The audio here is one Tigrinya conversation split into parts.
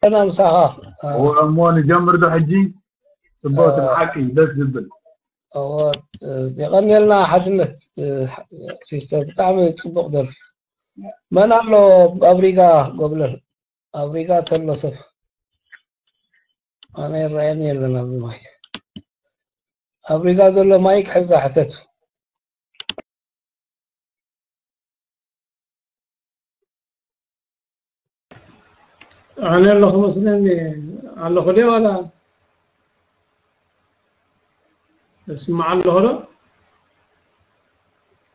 ኣለና ምሳኻ። እሞ ንጀምር ዶ ሕጂ? ጽቡቅ፣ እቲ ሓቂ ደስ ዝብል። የቐንየልና ሓድነት ሲስተር፣ ብጣዕሚ ጽቡቕ ደርፊ። መን ኣሎ ኣብ ሪጋ? ጎብለል ኣብ ሪጋ ተሎ ሰብ? ኣነ ይረኣየኒ የለን ኣብዚ ማይክ። ኣብ ሪጋ ዘሎ ማይክ ሕዛ ሕተቱ። ኣነ ኣለኹ መስለኒ። ኣለኹ ድየ ዋላ? እስማዕ ኣለኹ ዶ?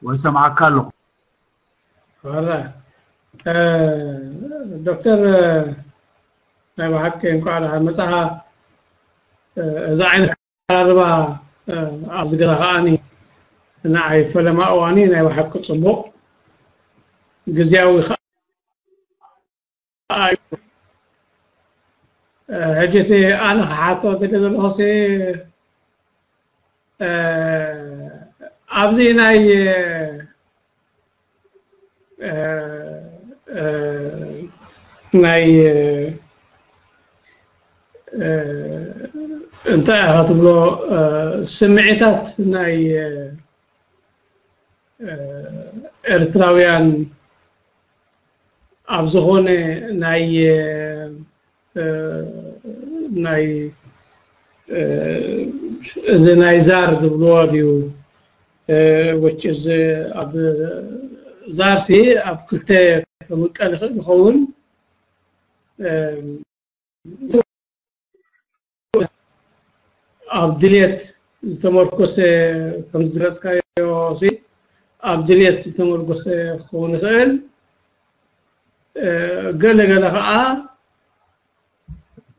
ወይ ሰምዓካ ኣለኹ። ዋላ ዶክተር፣ ናይ ብሓቂ እንኳዕ ደሓን መጻኻ። እዛ ዓይነት ኣቀራርባ ኣብዚ ገዛ ከዓኒ ንዓይ ፈለማ እዋኒ ናይ ብሓቂ ጽቡቕ ግዝያዊ ከኣ እዩ። ሕጂ እቲ ኣነ ክሓቶ ዝደሊ ዘለኹ ሲ ኣብዚ ናይ ናይ እንታይ ኢኻ ትብሎ ስምዒታት ናይ ኤርትራውያን ኣብ ዝኾነ ናይ ናይ እዚ ናይ ዛር ዝብልዎ ድዩ ወጭ እዚ ኣብ ዛርሲ ኣብ ክልተ ክምቀል ይኽእል ይኸውን። ኣብ ድልየት ዝተመርኮሰ ከም ዝገለጽካዮ ሲ ኣብ ድልየት ዝተመርኮሰ ክኸውን ይኽእል። ገለ ገለ ከዓ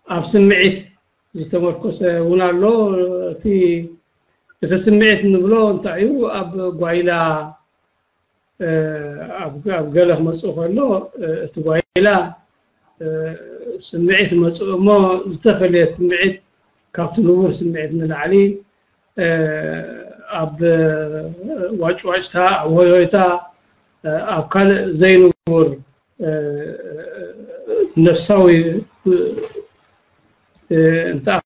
ኣብ ስምዒት ዝተመርኮሰ እውን ኣሎ። እቲ እቲ ስምዒት ንብሎ እንታይ እዩ? ኣብ ጓይላ ኣብ ገለ ክመፅእ ከሎ እቲ ጓይላ ስምዒት መፅኡ እሞ ዝተፈለየ ስምዒት ካብቲ ንቡር ስምዒት ንላዕሊ ኣብ ዋጭዋጭታ፣ ኣብ ሆይሆይታ፣ ኣብ ካልእ ዘይንቡር ነፍሳዊ እንታይ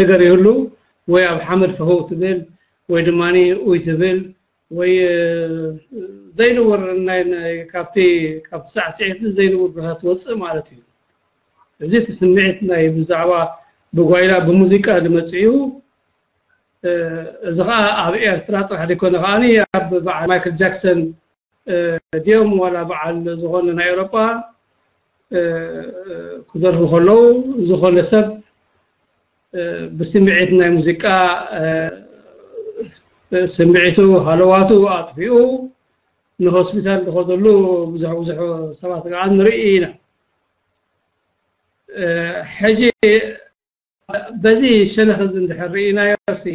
ነገር ይህሉ ወይ ኣብ ሓመድ ፈህው ትብል ወይ ድማ ኡይ ትብል ወይ ዘይንቡር ናይ ካብቲ ካብቲ ሳዕስዒት ዘይንቡር ቦታ ትወፅእ ማለት እዩ። እዚ እቲ ስምዒት ናይ ብዛዕባ ብጓይላ ብሙዚቃ ዝመፅእ እዩ። እዚ ከዓ ኣብ ኤርትራ ጥራሕ ዘይኮነ ከዓኒ ኣብ በዓል ማይክል ጃክሰን ድዮም ዋላ በዓል ዝኾነ ናይ ኤውሮጳ ክደርፉ ከለዉ ዝኾነ ሰብ ብስምዒት ናይ ሙዚቃ ስምዒቱ ሃለዋቱ ኣጥፊኡ ንሆስፒታል ዝኸደሉ ብዙሕ ብዙሕ ሰባት ከዓ ንርኢ ኢና። ሕጂ በዚ ሸነኽ እዚ እንድሕር ርኢናዮ ሲ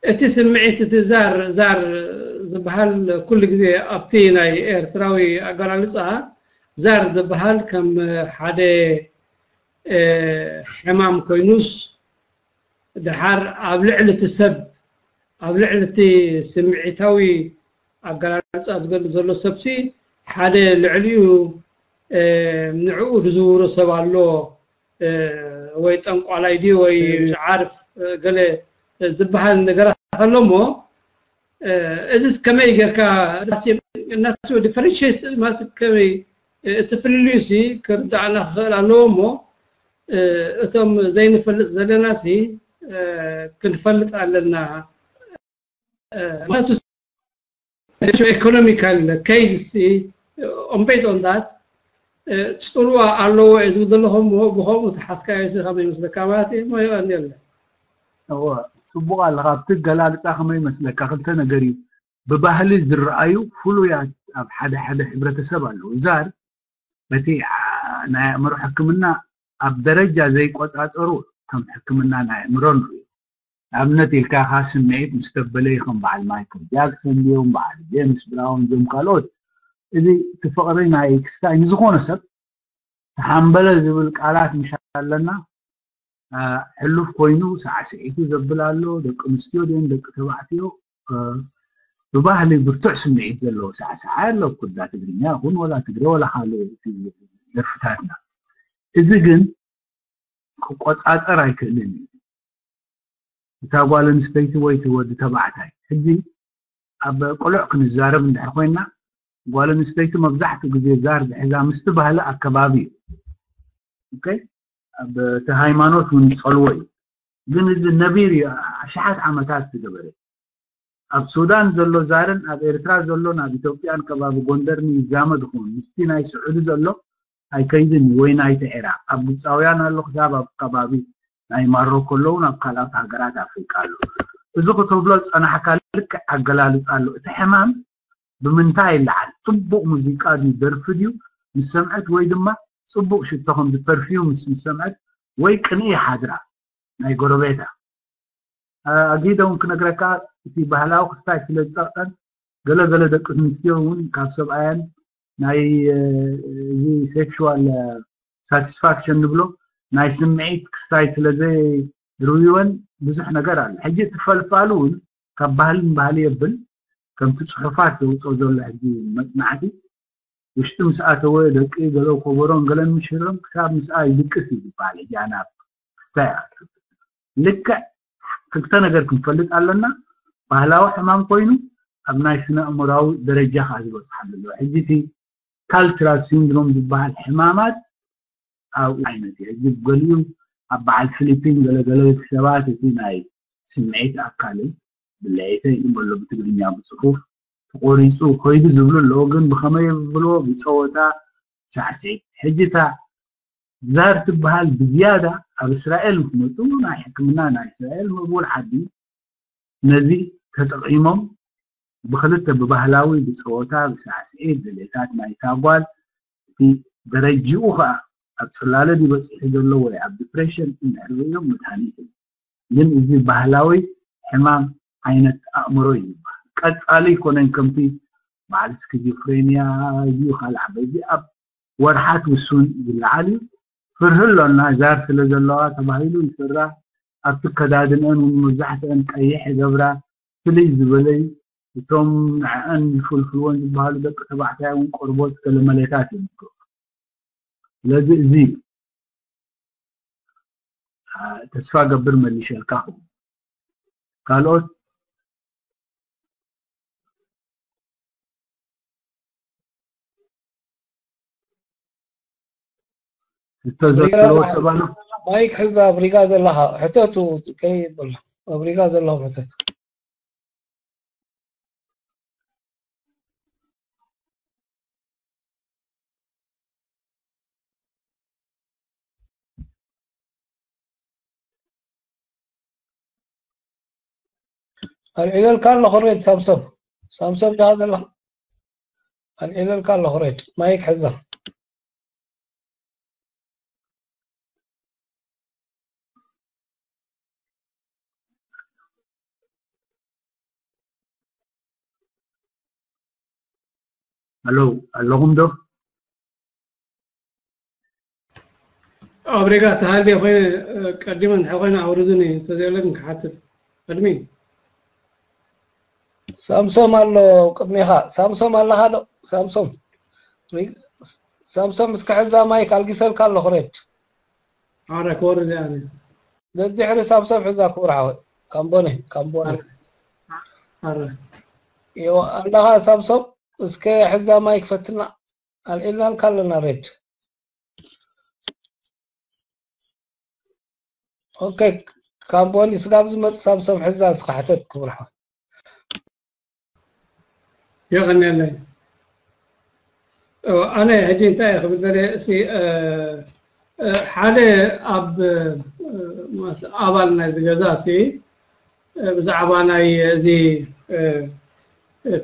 እቲ ስምዒት እቲ ዛር ዛር ዝበሃል ኩሉ ግዜ ኣብቲ ናይ ኤርትራዊ ኣገላልፃ ዛር ዝበሃል ከም ሓደ ሕማም ኮይኑስ ድሓር ኣብ ልዕሊ እቲ ሰብ ኣብ ልዕሊ እቲ ስምዒታዊ ኣገላልፃ ዝገልፅ ዘሎ ሰብሲ ሓደ ልዕሊኡ ንዕኡ ዝዝውሮ ሰብ ኣሎ ወይ ጠንቋላይ ድዩ ወይ ዓርፍ ገለ ዝበሃል ነገራት ኣሎ እሞ እዚስ ከመይ ጌርካ ናቱ ዲፈረንሽስ ማስ ከመይ እቲ ፍልልዩ ሲ ክርዳእና ክኽእል ኣለዎ እሞ እቶም ዘይንፈልጥ ዘለና ሲ ክንፈልጥ ኣለና። ምክንያቱ socio-economical case on based on that ፅልዋ ኣለዎ እየ ዝብል ዘለኹ እሞ ብኸምኡ ተሓዝካዮ ሲ ከመይ ይመስለካ ማለት እዩ እሞ የቐንየለይ። እወ፣ ጽቡቕ ኣለኻ። ኣብቲ ኣገላልጻ ከመይ ይመስለካ? ክልተ ነገር እዩ። ብባህሊ ዝረኣዩ ፍሉያት ኣብ ሓደ ሓደ ሕብረተሰብ ኣለዉ። ዛር በቲ ናይ ኣእምሮ ሕክምና ኣብ ደረጃ ዘይቆጻጸሩ ከም ሕክምና ናይ ኣእምሮ ንርእዮ። ንኣብነት ኢልካ ኢኻ ስምዒት ምስ ተበለ ከም በዓል ማይክል ጃክሰን ድዮም፣ በዓል ጄምስ ብራውን ድዮም ካልኦት። እዚ እቲ ፍቕሪ ናይ ክስታይ ንዝኾነ ሰብ ተሓምበለ ዝብል ቃላት ምሽ ኣለና። ሕሉፍ ኮይኑ ሳዕስዒቱ ዘብል ኣሎ። ደቂ ኣንስትዮ ድዮም ደቂ ተባዕትዮ ብባህሊ ብርቱዕ ስምዒት ዘለዎ ሳዕሳዓ ኣሎ። ኩዳ ትግርኛ ይኹን ወላ ትግረ ወላ ካልእ ደርፍታትና፣ እዚ ግን ክቆፃፀር ኣይክእልን እዩ። እታ ጓል ኣንስተይቲ ወይ እቲ ወዲ ተባዕታይ ሕጂ ኣብ ቅሉዕ ክንዛረብ እንድሕር ኮይና፣ ጓል ኣንስተይቲ መብዛሕትኡ ግዜ ዛር ዝሕዛ ምስቲ ባህሊ ኣከባቢ እዩ። ኦኬ፣ ኣብ እቲ ሃይማኖት እውን ዝፀልዎ እዩ። ግን እዚ ነቢር እዩ፣ ኣሽሓት ዓመታት ዝገበረ። ኣብ ሱዳን ዘሎ ዛርን ኣብ ኤርትራ ዘሎን ኣብ ኢትዮጵያን ከባቢ ጎንደርን ይዛመድ ይኸውን። ምስቲ ናይ ስዑዲ ዘሎ ኣይከይድን እዩ፣ ወይ ናይቲ ዒራቕ። ኣብ ግብፃውያን ኣሎ፣ ክሳብ ኣብ ከባቢ ናይ ማሮኮ ኣለውን ኣብ ካልኣት ሃገራት ኣፍሪቃ ኣሎ። እዚ ክትብሎ ዝፀናሕካ ልክዕ ኣገላልፃ ኣሎ። እቲ ሕማም ብምንታይ ይለዓል? ፅቡቕ ሙዚቃ ድዩ፣ ደርፊ ድዩ ምስ ሰምዐት፣ ወይ ድማ ፅቡቕ ሽቶ ከምዚ ፐርፊውም ምስ ምስ ሰምዐት፣ ወይ ቅንኢ ሓድራ ናይ ጎረቤታ። ኣጊደ እውን ክነግረካ፣ እቲ ባህላዊ ክስታይ ስለ ዝፀቕጠን፣ ገለ ገለ ደቂ ኣንስትዮ እውን ካብ ሰብኣያን ናይ እዚ ሴክሹዋል ሳቲስፋክሽን ንብሎ ናይ ስምዒት ክስታይ ስለ ዘይርውይወን ብዙሕ ነገር ኣሎ። ሕጂ እቲ ፈልፋሉ እውን ካብ ባህሊ ንባህሊ የብል። ከምቲ ፅሑፋት ዘውፅኦ ዘሎ ሕጂ መፅናዕቲ፣ ውሽጢ ምስ ኣተወ ደቂ ገለ ኮበሮን ገለን ምሽሮም ክሳብ ምስኣ ይድቅስ እዩ ዝበሃል። ሕጂ ኣነ ኣብ ክስታይ ይኣቱ። ልክዕ ክልተ ነገር ክንፈልጥ ኣለና። ባህላዊ ሕማም ኮይኑ ኣብ ናይ ስነ ኣእምራዊ ደረጃ ከዓ ዝበፅሓሉ ኣሎ። ሕጂ እቲ ካልቸራል ሲንድሮም ዝበሃል ሕማማት ኣብኡ ዓይነት እዩ። ሕጂ ገሊኡ ኣብ በዓል ፊሊፒን ገለገለ ሰባት እቲ ናይ ስምዒት ኣካልን ብለይተ ይመሎ ብትግርኛ ብፅፉፍ ተቆሪፁ ኮይዱ ዝብሉ ኣለዎ። ግን ብኸመይ የብልዎ? ብፀወታ ሳዕስዒት። ሕጂ እታ ዛር ትበሃል ብዝያዳ ኣብ እስራኤል ምስ መፁ ናይ ሕክምና ናይ እስራኤል ምዕቡል ዓዲ ነዚ ተጠቒሞም ብክልተ ብባህላዊ ብፀወታ ብሳዕስዒት ድሌታት ናይታ ጓል እቲ ደረጅኡ ከዓ ኣብ ፅላለ ድዩ በፂሑ ዘሎ ወይ ኣብ ዲፕሬሽን እንድሕር ርእዮም መድሃኒት እዩ። ግን እዚ ባህላዊ ሕማም ዓይነት ኣእምሮ እዩ ዝበሃል። ቀፃሊ ይኮነን ከምቲ በዓል ስኪዞፍሬንያ እዩ ካልእ ዓበይቲ ኣብ ወርሓት ውሱን ዝለዓል እዩ። ፍርሂ ኣሎና ዛር ስለ ዘለዋ ተባሂሉ ይፍራ። ኣብቲ ከዳድንአን እውን መብዛሕትአን ቀይሕ ይገብራ። ፍልይ ዝበለ እዩ። እቶም ንዐአን ይፍልፍልወን ዝበሃሉ ደቂ ተባዕታይ እውን ቆርቦት ገለመለታት እዮም ዝገብሩ። ስለዚ እዚ እዩ። ተስፋ ገብር መሊሸልካ ኹም ካልኦት ሕቶ ዘለዎ ሰብ ኣሎ? ማይክ ሕዛ ኣብ ሪጋ ዘለኻ ሕተቱ ከይበሎ ኣብ ሪጋ ዘለኹም ሕተቱ። ኣልዒለልካ ኣለኹ ሬድ ሳምሶም። ሳምሶም ዲኻ ዘለኻ? ኣልዒለልካ ኣለኹ ሬድ። ማይክ ሕዛ። ኣሎ ኣለኹም ዶ? ኣብ ሬጋ ተሃልየ ኮይነ ቀዲመ እንድሕር ኮይነ ኣውርድኒ እንተዘየለ ግን ክሓትት ቅድሚ። ሳምሶም ኣሎ ቅድሜኻ። ሳምሶም ኣለኻ ዶ? ሳምሶም። ሪ- ሳምሶም እስከ ሕዛ ማይክ ኣልጊሰልካ ኣለኹ ሬድ። ኣረ ክወርድ እያ ኣነ። ደድሕሪ ሳምሶም ሕዛ ክቡር ሓወይ። ካምቦኒ፣ ካምቦኒ። ኣረ። ዮ ኣለኻ ሳምሶም እስከ ሕዛ ማይክ ፈትና። ኣልዒልናልካ ኣለና ሬድ። ኦኬ ካምቦኒ ስጋብ ዝመጽእ ሳምሶም ሕዛ እስከ ሕተት ክቡር ሓወይ። የቐንየለይ። ኣነ ሕጂ እንታይ እየ ክብል ዘለ እሲ ሓደ ኣብ ኣባል ናይዚ ገዛ እሲ ብዛዕባ ናይ እዚ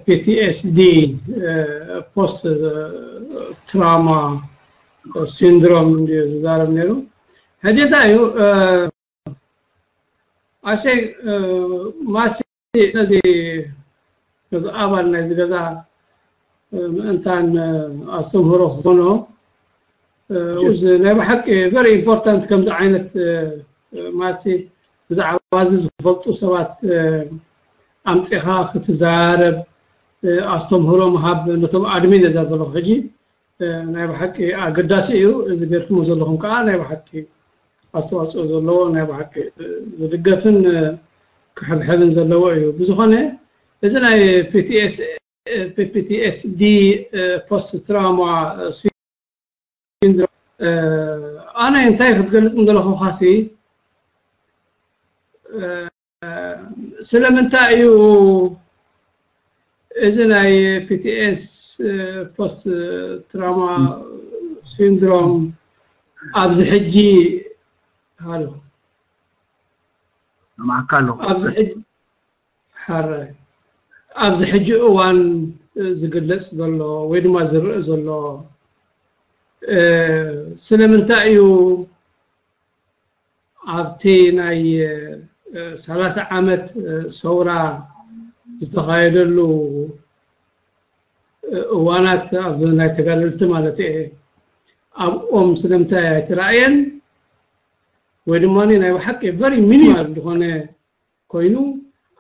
ፒቲኤስዲ ፖስት ትራማ ሲንድሮም እንድዩ ዝዛረብ ነይሩ። ሕጂ እንታይ እዩ ኣሸይ ማሲ ነዚ ነዚ ኣባል ናይዚ ገዛ ምእንታን ኣስተምህሮ ክኾኖ እዚ ናይ ብሓቂ very important ከምዚ ዓይነት ማሲ ብዛዕባ እዚ ዝፈልጡ ሰባት ኣምፂኻ ክትዛረብ ኣስተምህሮ ምሃብ ነቶም ኣድሚን እዛ ዘለኹ ሕጂ ናይ ብሓቂ ኣገዳሲ እዩ። እዚ ገርኩሞ ዘለኹም ከዓ ናይ ብሓቂ ኣስተዋፅኦ ዘለዎ ናይ ብሓቂ ዝድገፍን ክሕብሐብን ዘለዎ እዩ። ብዝኾነ እዚ ናይ ፒቲኤስዲ ፖስት ትራውማ ሲንድሮም ኣነ እንታይ ክትገልፅ እንደለኹ ካሲ ስለምንታይ እዩ እዚ ናይ ፒቲኤስ ፖስት ትራውማ ሲንድሮም ኣብዚ ሕጂ ሃሎ ማዕካ ኣለኹ ኣብዚ ሕጂ ሓራይ ኣብዚ ሕጂ እዋን ዝግለጽ ዘሎ ወይ ድማ ዝረአ ዘሎ ስለምንታይ እዩ ኣብቲ ናይ ሰላሳ ዓመት ሰውራ ዝተኻየደሉ እዋናት ኣብ ናይ ተጋደልቲ ማለት እየ ኣብኦም ስለምንታይ ኣይተራእየን ወይ ድማ ናይ ብሓቂ very minimal ዝኾነ ኮይኑ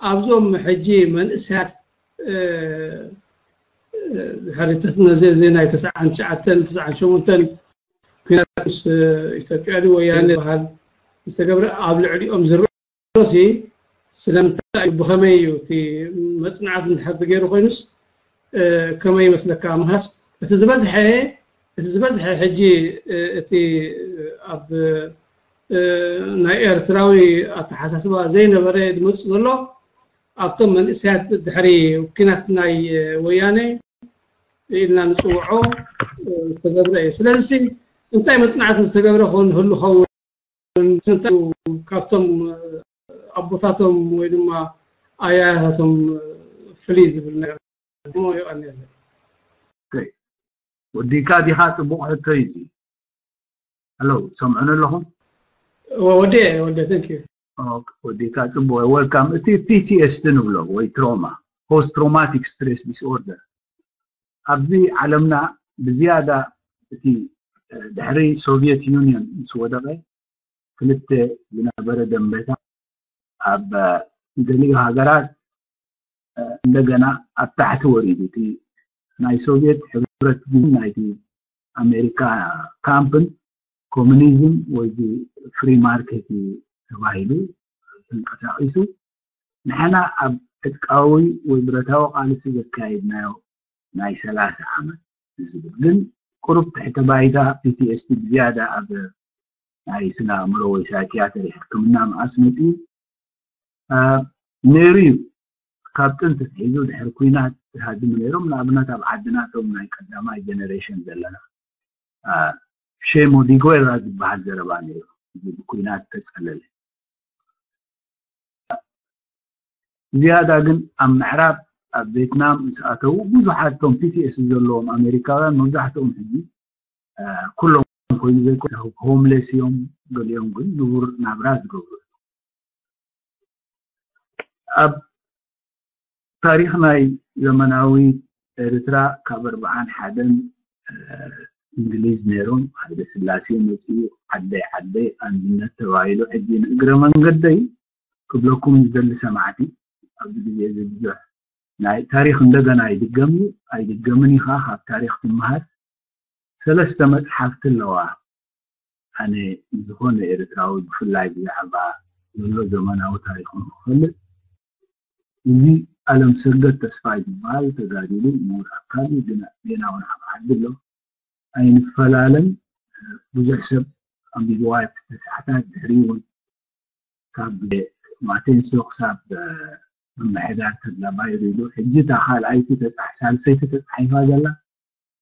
ኣብዞም ሕጂ መንእሰያት ድሕሪ ናይ ተስዓን ትሽዓተን ተስዓን ሸሞንተን ኩናት ምስ ኢትዮጵያ ድዩ ወያነ ዝበሃል ዝተገብረ ኣብ ልዕሊኦም ዝረኦሲ ስለምንታይ እዩ ብኸመይ እዩ እቲ መፅናዕት እንድሕር ተገይሩ ኮይኑስ ከመይ ይመስለካ ምክንያት እቲ ዝበዝሐ እቲ ዝበዝሐ ሕጂ እቲ ኣብ ናይ ኤርትራዊ ኣተሓሳስባ ዘይነበረ ዝመፅእ ዘሎ ኣብቶም መንእሰያት ድሕሪ ኩናት ናይ ወያነ ኢልና ንፅውዖ ዝተገብረ እዩ። ስለዚ እንታይ መፅናዕቲ ዝተገብረ ክህሉ ኸውን ካብቶም ኣቦታቶም ወይ ድማ ኣያያታቶም ፍልይ ዝብል ነገር የቐንየለይ። ወዲካ ዲኻ? ፅቡቕ ሕቶ እዩ እዚ። ሄሎ፣ ሰምዑን ኣለኹም? ወደ ወደ thank you። ወዲካ ጽቡቕ፣ welcome። እቲ ፒቲኤስዲ ንብሎ ወይ ትሮማ፣ post traumatic stress disorder፣ ኣብዚ ዓለምና ብዝያዳ እቲ ድሕሪ ሶቪየት ዩኒየን ምስ ወደቐ ክልተ ዝነበረ ደንበታ ኣብ ገሊኡ ሃገራት እንደገና ኣብ ታሕቲ ወሪዱ። እቲ ናይ ሶቪየት ሕብረት ግን ናይቲ ኣሜሪካ ካምፕን ኮሙኒዝም ወይ ፍሪ ማርኬት እዩ ተባሂሉ ተንቀሳቒሱ። ንሕና ኣብ ዕጥቃዊ ወይ ብረታዊ ቃልሲ ዘካየድናዮ ናይ ሰላሳ ዓመት ዝብል ግን ቁሩብ ትሕተ ባይታ ፒቲኤስዲ ብዝያዳ ኣብ ናይ ስነ ኣእምሮ ወይ ሳይኪያትሪ ሕክምና መዓስ መፅኡ ነይሩ እዩ። ካብ ጥንቲ ሒዙ ድሕሪ ኩናት ዝሃድሙ ነይሮም። ንኣብነት ኣብ ዓድና እቶም ናይ ቀዳማይ ጀነሬሽን ዘለና ሼሞ ዲጎራ ዝበሃል ዘረባ ነይሩ። እዚ ብኩናት ተፀለለ። ዝያዳ ግን ኣብ ምዕራብ ኣብ ቬትናም ምስ ኣተዉ ብዙሓት እቶም ፒቲኤስ ዘለዎም ኣሜሪካውያን መብዛሕትኦም ሕጂ ኩሎም ኮይኑ ዘይኮነ ሆምሌስ እዮም። ገሊኦም ግን ንቡር ናብራ ዝገብሩ ኣብ ታሪኽ ናይ ዘመናዊ ኤርትራ ካብ ኣርብዓን ሓደን እንግሊዝ ነይሮም። ሃይለ ስላሴ መፅኡ ዓደይ ዓደይ ኣንድነት ተባሂሉ ሕጂ ንእግረ መንገደይ ክብለኩም ዝደሊ ሰማዕቲ ኣብዚ ግዜ እዚ ብዙሕ ናይ ታሪኽ እንደገና ይድገም እዩ ኣይድገምን ኢኻ ካብ ታሪኽ ትምሃር። ሰለስተ መፅሓፍቲ ኣለዋ። ኣነ ዝኾነ ኤርትራዊ ብፍላይ ብዛዕባ ዘሎ ዘመናዊ ታሪኹ ንክፈልጥ እዚ ኣለም ሰገድ ተስፋይ ዝበሃል ተጋዲሉ ምሁር ኣካል እዩ። ግና ዜና እውን ኣብ ዓዲ ኣሎ ኣይንፈላለን። ብዙሕ ሰብ ኣንቢብዋ ኣብቲ ተስዓታት ድሕሪ እውን ካብ ማቴንሶ ክሳብ ምምሕዳር ተድላ ባይሩ ኢሉ ሕጂ እታ ካልኣይቲ ተፃሒ ሳልሰይቲ ተፃሒፋ ዘላ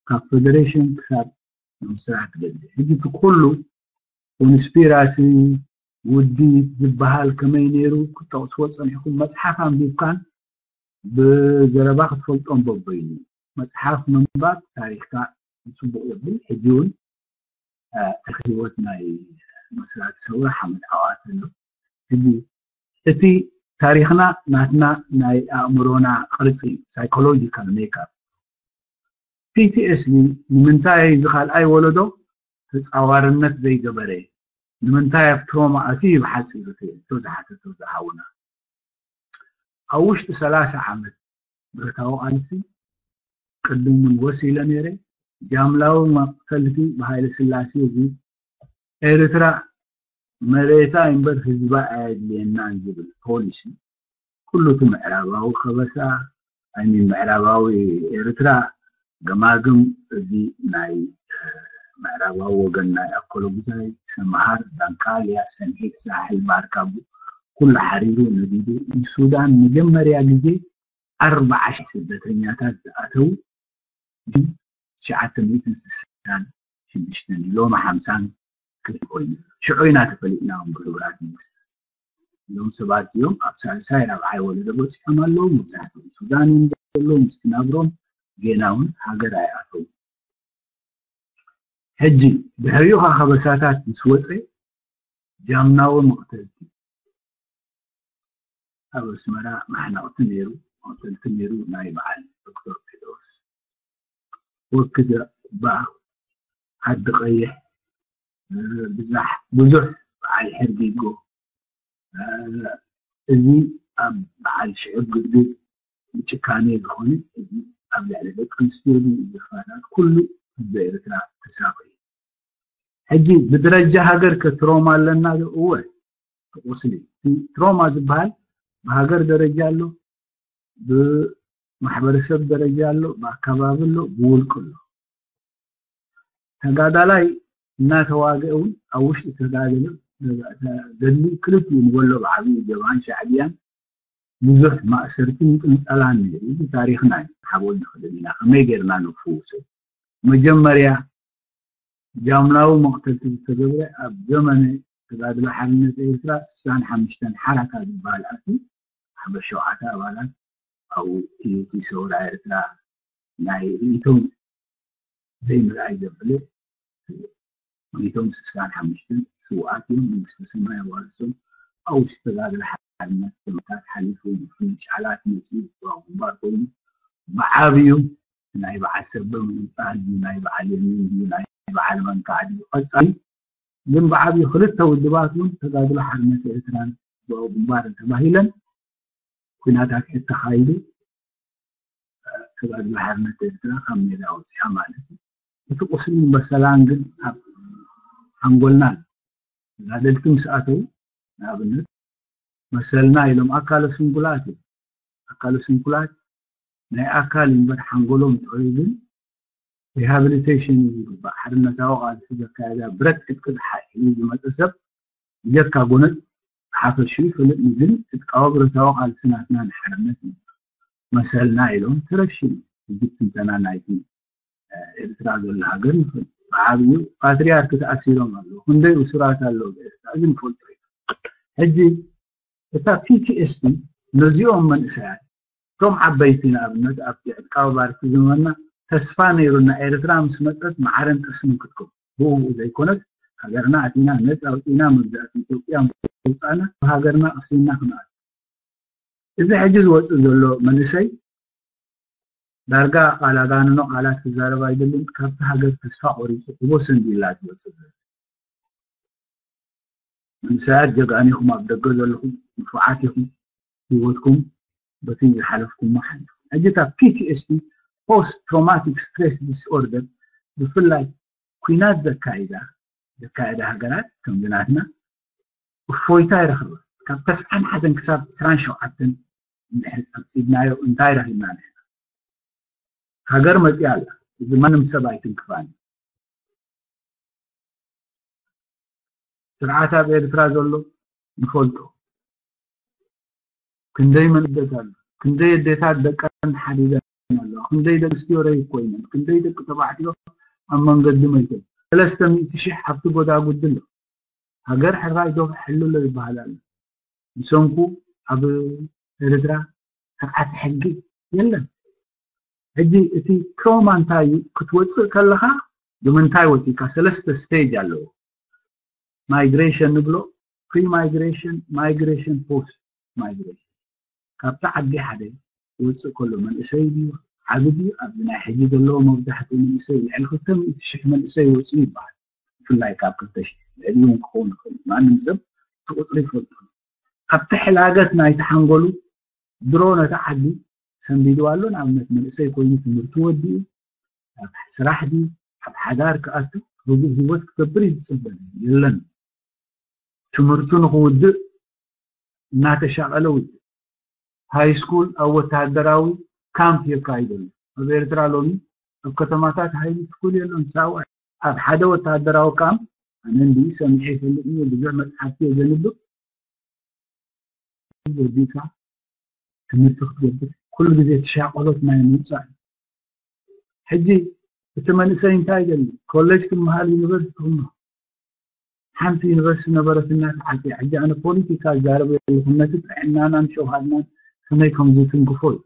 ካብ ፌደሬሽን ክሳብ ምስራሕ ትገድድ። ሕጂ እቲ ኩሉ ኮንስፒራሲ ውዲት ዝበሃል ከመይ ነይሩ ክትጠቕስዎ ፀኒሕኩም መፅሓፍ ኣንቢብካን ብዘረባ ክትፈልጦም በበይኑ መፅሓፍ ምንባብ ታሪኽካ ፅቡቕ የብል። ሕጂ እውን ታሪኽ ህይወት ናይ መስራቲ ሰውራ ሓመድ ዓዋተ ኣሎ። ሕጂ እቲ ታሪኽና ናትና ናይ ኣእምሮና ቅርፂ ሳይኮሎጂካል ሜክኣፕ ፒቲኤስዲ ንምንታይ እዚ ካልኣይ ወለዶ ተፃዋርነት ዘይገበረ ንምንታይ ኣብ ትሮማ ኣትዩ ብሓፂሩ እቶ ዝሓተቶ ዝሓውና ኣብ ውሽጢ ሰላሳ ዓመት ብረታዊ ቃልሲ፣ ቅድም እውን ወሲለ ነይረ፣ ጃምላዊ መቕተልቲ ብሃይለ ስላሴ እዚ ኤርትራ መሬታ እምበር ህዝባ ኣየድልየናን ዝብል ፖሊሲ፣ ኩሉ እቲ ምዕራባዊ ከበሳ፣ ኣይሚን ምዕራባዊ ኤርትራ ገማግም፣ እዚ ናይ ምዕራባዊ ወገን ናይ ኣኮሎጉዛይ፣ ሰምሃር፣ ዳንካልያ፣ ሰንሒት፣ ሳሕል፣ ባርካ፣ ኩሉ ሓሪሩ ነዲዱ፣ ንሱዳን መጀመርያ ግዜ ኣርባዓ ሽሕ ስደተኛታት ዝኣተው፣ ትሽዓተ ሚእትን ስሳን ሽዱሽተን፣ ሎሚ ሓምሳን ክልተ ኮይኑ፣ ሽዑ ኢና ተፈሊጥናዮም ብሕቡራት መንግስታት። እዞም ሰባት እዚኦም ኣብ ሳልሳይ ራብዓይ ወለዶ በፂሖም ኣለዉ። መብዛሕትኦም ሱዳን እዮም ዘለዉ። ምስቲ ናብሮም ጌና እውን ሃገር ኣይኣተዉ። ሕጂ ድሕሪኡ ከዓ ከበሳታት ምስ ወፀ፣ ጃምላዊ መቕተልቲ ኣብ ኣስመራ ማሕነቕቲ ነይሩ፣ መቕተልቲ ነይሩ። ናይ በዓል ዶክተር ቴድሮስ፣ ወክደ፣ ባ፣ ዓዲ ቀይሕ፣ ብዛሕ፣ ብዙሕ በዓል ሕርጊጎ፣ እዚ ኣብ በዓል ሽዕብ ግድግድ ብጭካኔ ዝኾነ፣ እዚ ኣብ ልዕሊ ደቂ ኣንስትዮ ዝፋታት ኩሉ ህዝቢ ኤርትራ ተሳቒዩ። ሕጂ ብደረጃ ሃገር ከ ትሮማ ኣለና ዶ? እወ፣ እቲ ቁስሊ፣ እቲ ትሮማ ዝበሃል ብሃገር ደረጃ ኣሎ፣ ብማሕበረሰብ ደረጃ ኣሎ፣ ብኣከባቢ ኣሎ፣ ብውልቂ ኣሎ። ተጋዳላይ እናተዋግአ እውን ኣብ ውሽጢ ተጋደለ ገድሊ ክልቲኡ ንበሎ ብዓብዩ ጀብሃን ሻዕብያን ብዙሕ ማእሰርትን ቅንጸላን ነይሩ። እዚ ታሪኽና እዩ፣ ሓቦ ንኽእል ኢና። ከመይ ጌርና ንፍውሶ? መጀመርያ ጃምላዊ መቕተልቲ ዝተገብረ ኣብ ዘመነ ተጋድሎ ሓርነት ኤርትራ ስሳን ሓሙሽተን ሓራካ ዝበሃል ኣትዩ፣ ሓበሽ ሸውዓተ ኣባላት ኣብኡ እዩ እቲ ሰውራ ኤርትራ ናይ ርእይቶም ዘይምርኣይ ዘብለ። ርእይቶም ስሳን ሓሙሽተን ስውኣት እዮም፣ መንግስተ ሰማይ ኣዋርሶም። ኣብ ውሽጢ ተጋድሎ ሓርነት ኩነታት ሓሊፉ፣ ፍንጫላት መፂኡ፣ ግንባር ኮይኑ ብዓብዩ ናይ በዓል ሰበ ምንፃል ድዩ፣ ናይ በዓል የሚን ድዩ፣ ናይ በዓል መንካዕ ድዩ፣ ቀፃሊ ግን ብዓብዩ ክልተ ውድባት እውን ተጋድሎ ሓርነት ኤርትራን ህዝባዊ ግንባርን ተባሂለን ኩናታት ሕድ ተኻይዱ፣ ተጋድሎ ሓርነት ኤርትራ ካብ ሜዳ ወፂኣ ማለት እዩ። እቲ ቁስልን በሰላን ግን ኣብ ሓንጎልና ኣሎ። ተጋደልቲ ምስ ኣተው፣ ንኣብነት፣ መሰልና ኢሎም ኣካለ ስንኩላት እዮም። ኣካለ ስንኩላት ናይ ኣካል እምበር ሓንጎሎም ጥዑይ ግን ሪሃብሊቴሽን እዩ ዝግባእ። ሓርነታዊ ቃልሲ ዘካየዳ ብረት ቅጥቅጥ ሓ-፣ ሒዙ ዝመፀ ሰብ ብጀካ ጎነፅ ሓፈሽኡ ይፈልጥ፣ ግን ዕጥቃዊ ብረታዊ ቃልሲ ናትና ንሓርነት እዩ። መሰልና ኢሎም ተረሽኑ። ሕጂ ትንተና ናይቲ ኤርትራ ዘሎ ሃገር ንፈልጥ። ብዓብዩ ፓትሪያርክ ተኣሲሮም ኣለዉ። ክንደይ እሱራት ኣለዉ ብኤርትራ፣ እዚ ንፈልጦ ኢና። ሕጂ እታ ፒ ቲ ኤስ ዲ ነዚኦም መንእሰያት፣ እቶም ዓበይቲ ንኣብነት ኣብቲ ዕጥቃዊ ባርኪ ዝመና ተስፋ ነይሩና ኤርትራ ምስ መጸት መዓረን ጠስምን ክትከውን። ብኡ ብኡ ዘይኮነስ ሃገርና ኣቲና ነጻ ኣውጺእና መግዛእቲ ኢትዮጵያ ምውጻእና ብሃገርና ቀሲንና ክንኣቱ። እዚ ሕጂ ዝወጽእ ዘሎ መንእሰይ ዳርጋ ቃል ኣጋንኖ ቃላት ክዛረብ ኣይደልን። ካብቲ ሃገር ተስፋ ቆሪጹ ክቦ ሰንቢላ ዝወጽእ ዘሎ መንእሰያት ጀጋኑ ኢኹም፣ ኣብ ደገ ዘለኹም ንፉዓት ኢኹም፣ ህይወትኩም በቲ ዝሓለፍኩሞ ሓሊፉ። ሕጂ እታ ፒ ቲ ኤስ ዲ፣ ፖስት ትሮማቲክ ስትሬስ ዲስኦርደር፣ ብፍላይ ኲናት ዘካይዳ ዘካየዳ ሃገራት ከምዚ ናትና እፎይታ ይረኸባ። ካብ ተስዓን ሓደን ክሳብ ዕስራን ሸውዓተን እንድሕር ጸብጺብናዮ እንታይ ረኺብና ንሕና? ሃገር መጺኣ ኣላ። እዚ ማንም ሰብ ኣይትንክፋን። ስርዓት ኣብ ኤርትራ ዘሎ ንፈልጦ። ክንደይ መንእሰያት ኣሎ፣ ክንደይ ኣዴታት ደቀን ሓዲገን ኣለዋ፣ ክንደይ ደቂ ኣንስትዮ ረይፍ ኮይነን፣ ክንደይ ደቂ ተባዕትዮ ኣብ መንገዲ መይቶም። ሰለስተ ሚእቲ ሽሕ ኣብቲ ጎዳጉዲ ኣሎ። ሃገር ሕራይ ዶ ሕልሎ ይበሃል ኣሎ። ብሰንኩ ኣብ ኤርትራ ስርዓት ሕጊ የለን። ሕጂ እቲ ትሮማ እንታይ እዩ? ክትወፅእ ከለኻ ብምንታይ ወፂእካ? ሰለስተ ስቴጅ ኣለዎ። ማይግሬሽን ንብሎ፣ ፕሪ ማይግሬሽን፣ ማይግሬሽን፣ ፖስት ማይግሬሽን። ካብቲ ዓዲ ሓደ ክወፅእ ከሎ መንእሰይ ድዩ ዓቢ ድዩ? ኣብዚ ናይ ሕጂ ዘለዎ መብዛሕትኡ መንእሰይ ልዕሊ ክልተ ሚእቲ ሽሕ መንእሰይ ወፂኡ ይበሃል። ብፍላይ ካብ ክልተ ሽሕ ልዕሊ እውን ክኸውን ይኽእል። ማንም ሰብ እቲ ቁፅሪ ይፈልጦ። ካብቲ ሕላገት ናይቲ ሓንጎሉ ድሮ ነታ ዓዲ ሰንቢድዋ ኣሎ። ንኣብነት መንእሰይ ኮይኑ ትምህርቱ ወዲኡ ኣብ ስራሕ ድዩ ኣብ ሓዳር ክኣቱ ርጉእ ህይወት ክገብር እዩ ዝፅበ። የለን። ትምህርቱ ንክውድእ እናተሻቐለ ውድእ። ሃይ ስኩል ኣብ ወታደራዊ ካምፕ የካይደሉ። ኣብ ኤርትራ ሎሚ ኣብ ከተማታት ሃይ ስኩል የለን። ሳዋ ኣብ ሓደ ወታደራዊ ካምፕ ኣነ እንዲ ሰሚዐ ይፈልጥ እየ። ብዙሕ መፅሓፍቲ እየ ዘንብብ። ወዲካ ትምህርቲ ክትገብር ኩሉ ግዜ ትሻቐሎት ናይ ምውፃእ። ሕጂ እቲ መንእሰይ እንታይ ይደሊ? ኮሌጅ ክመሃል ዩኒቨርሲቲ ክመሃል። ሓንቲ ዩኒቨርሲቲ ነበረት እናተዓፅያ። ሕጂ ኣነ ፖለቲካ ዝዛረብ የለኹም። ነቲ ጥዕናናን ሸውሃትናን ከመይ ከም ዝትንክፎ እዩ።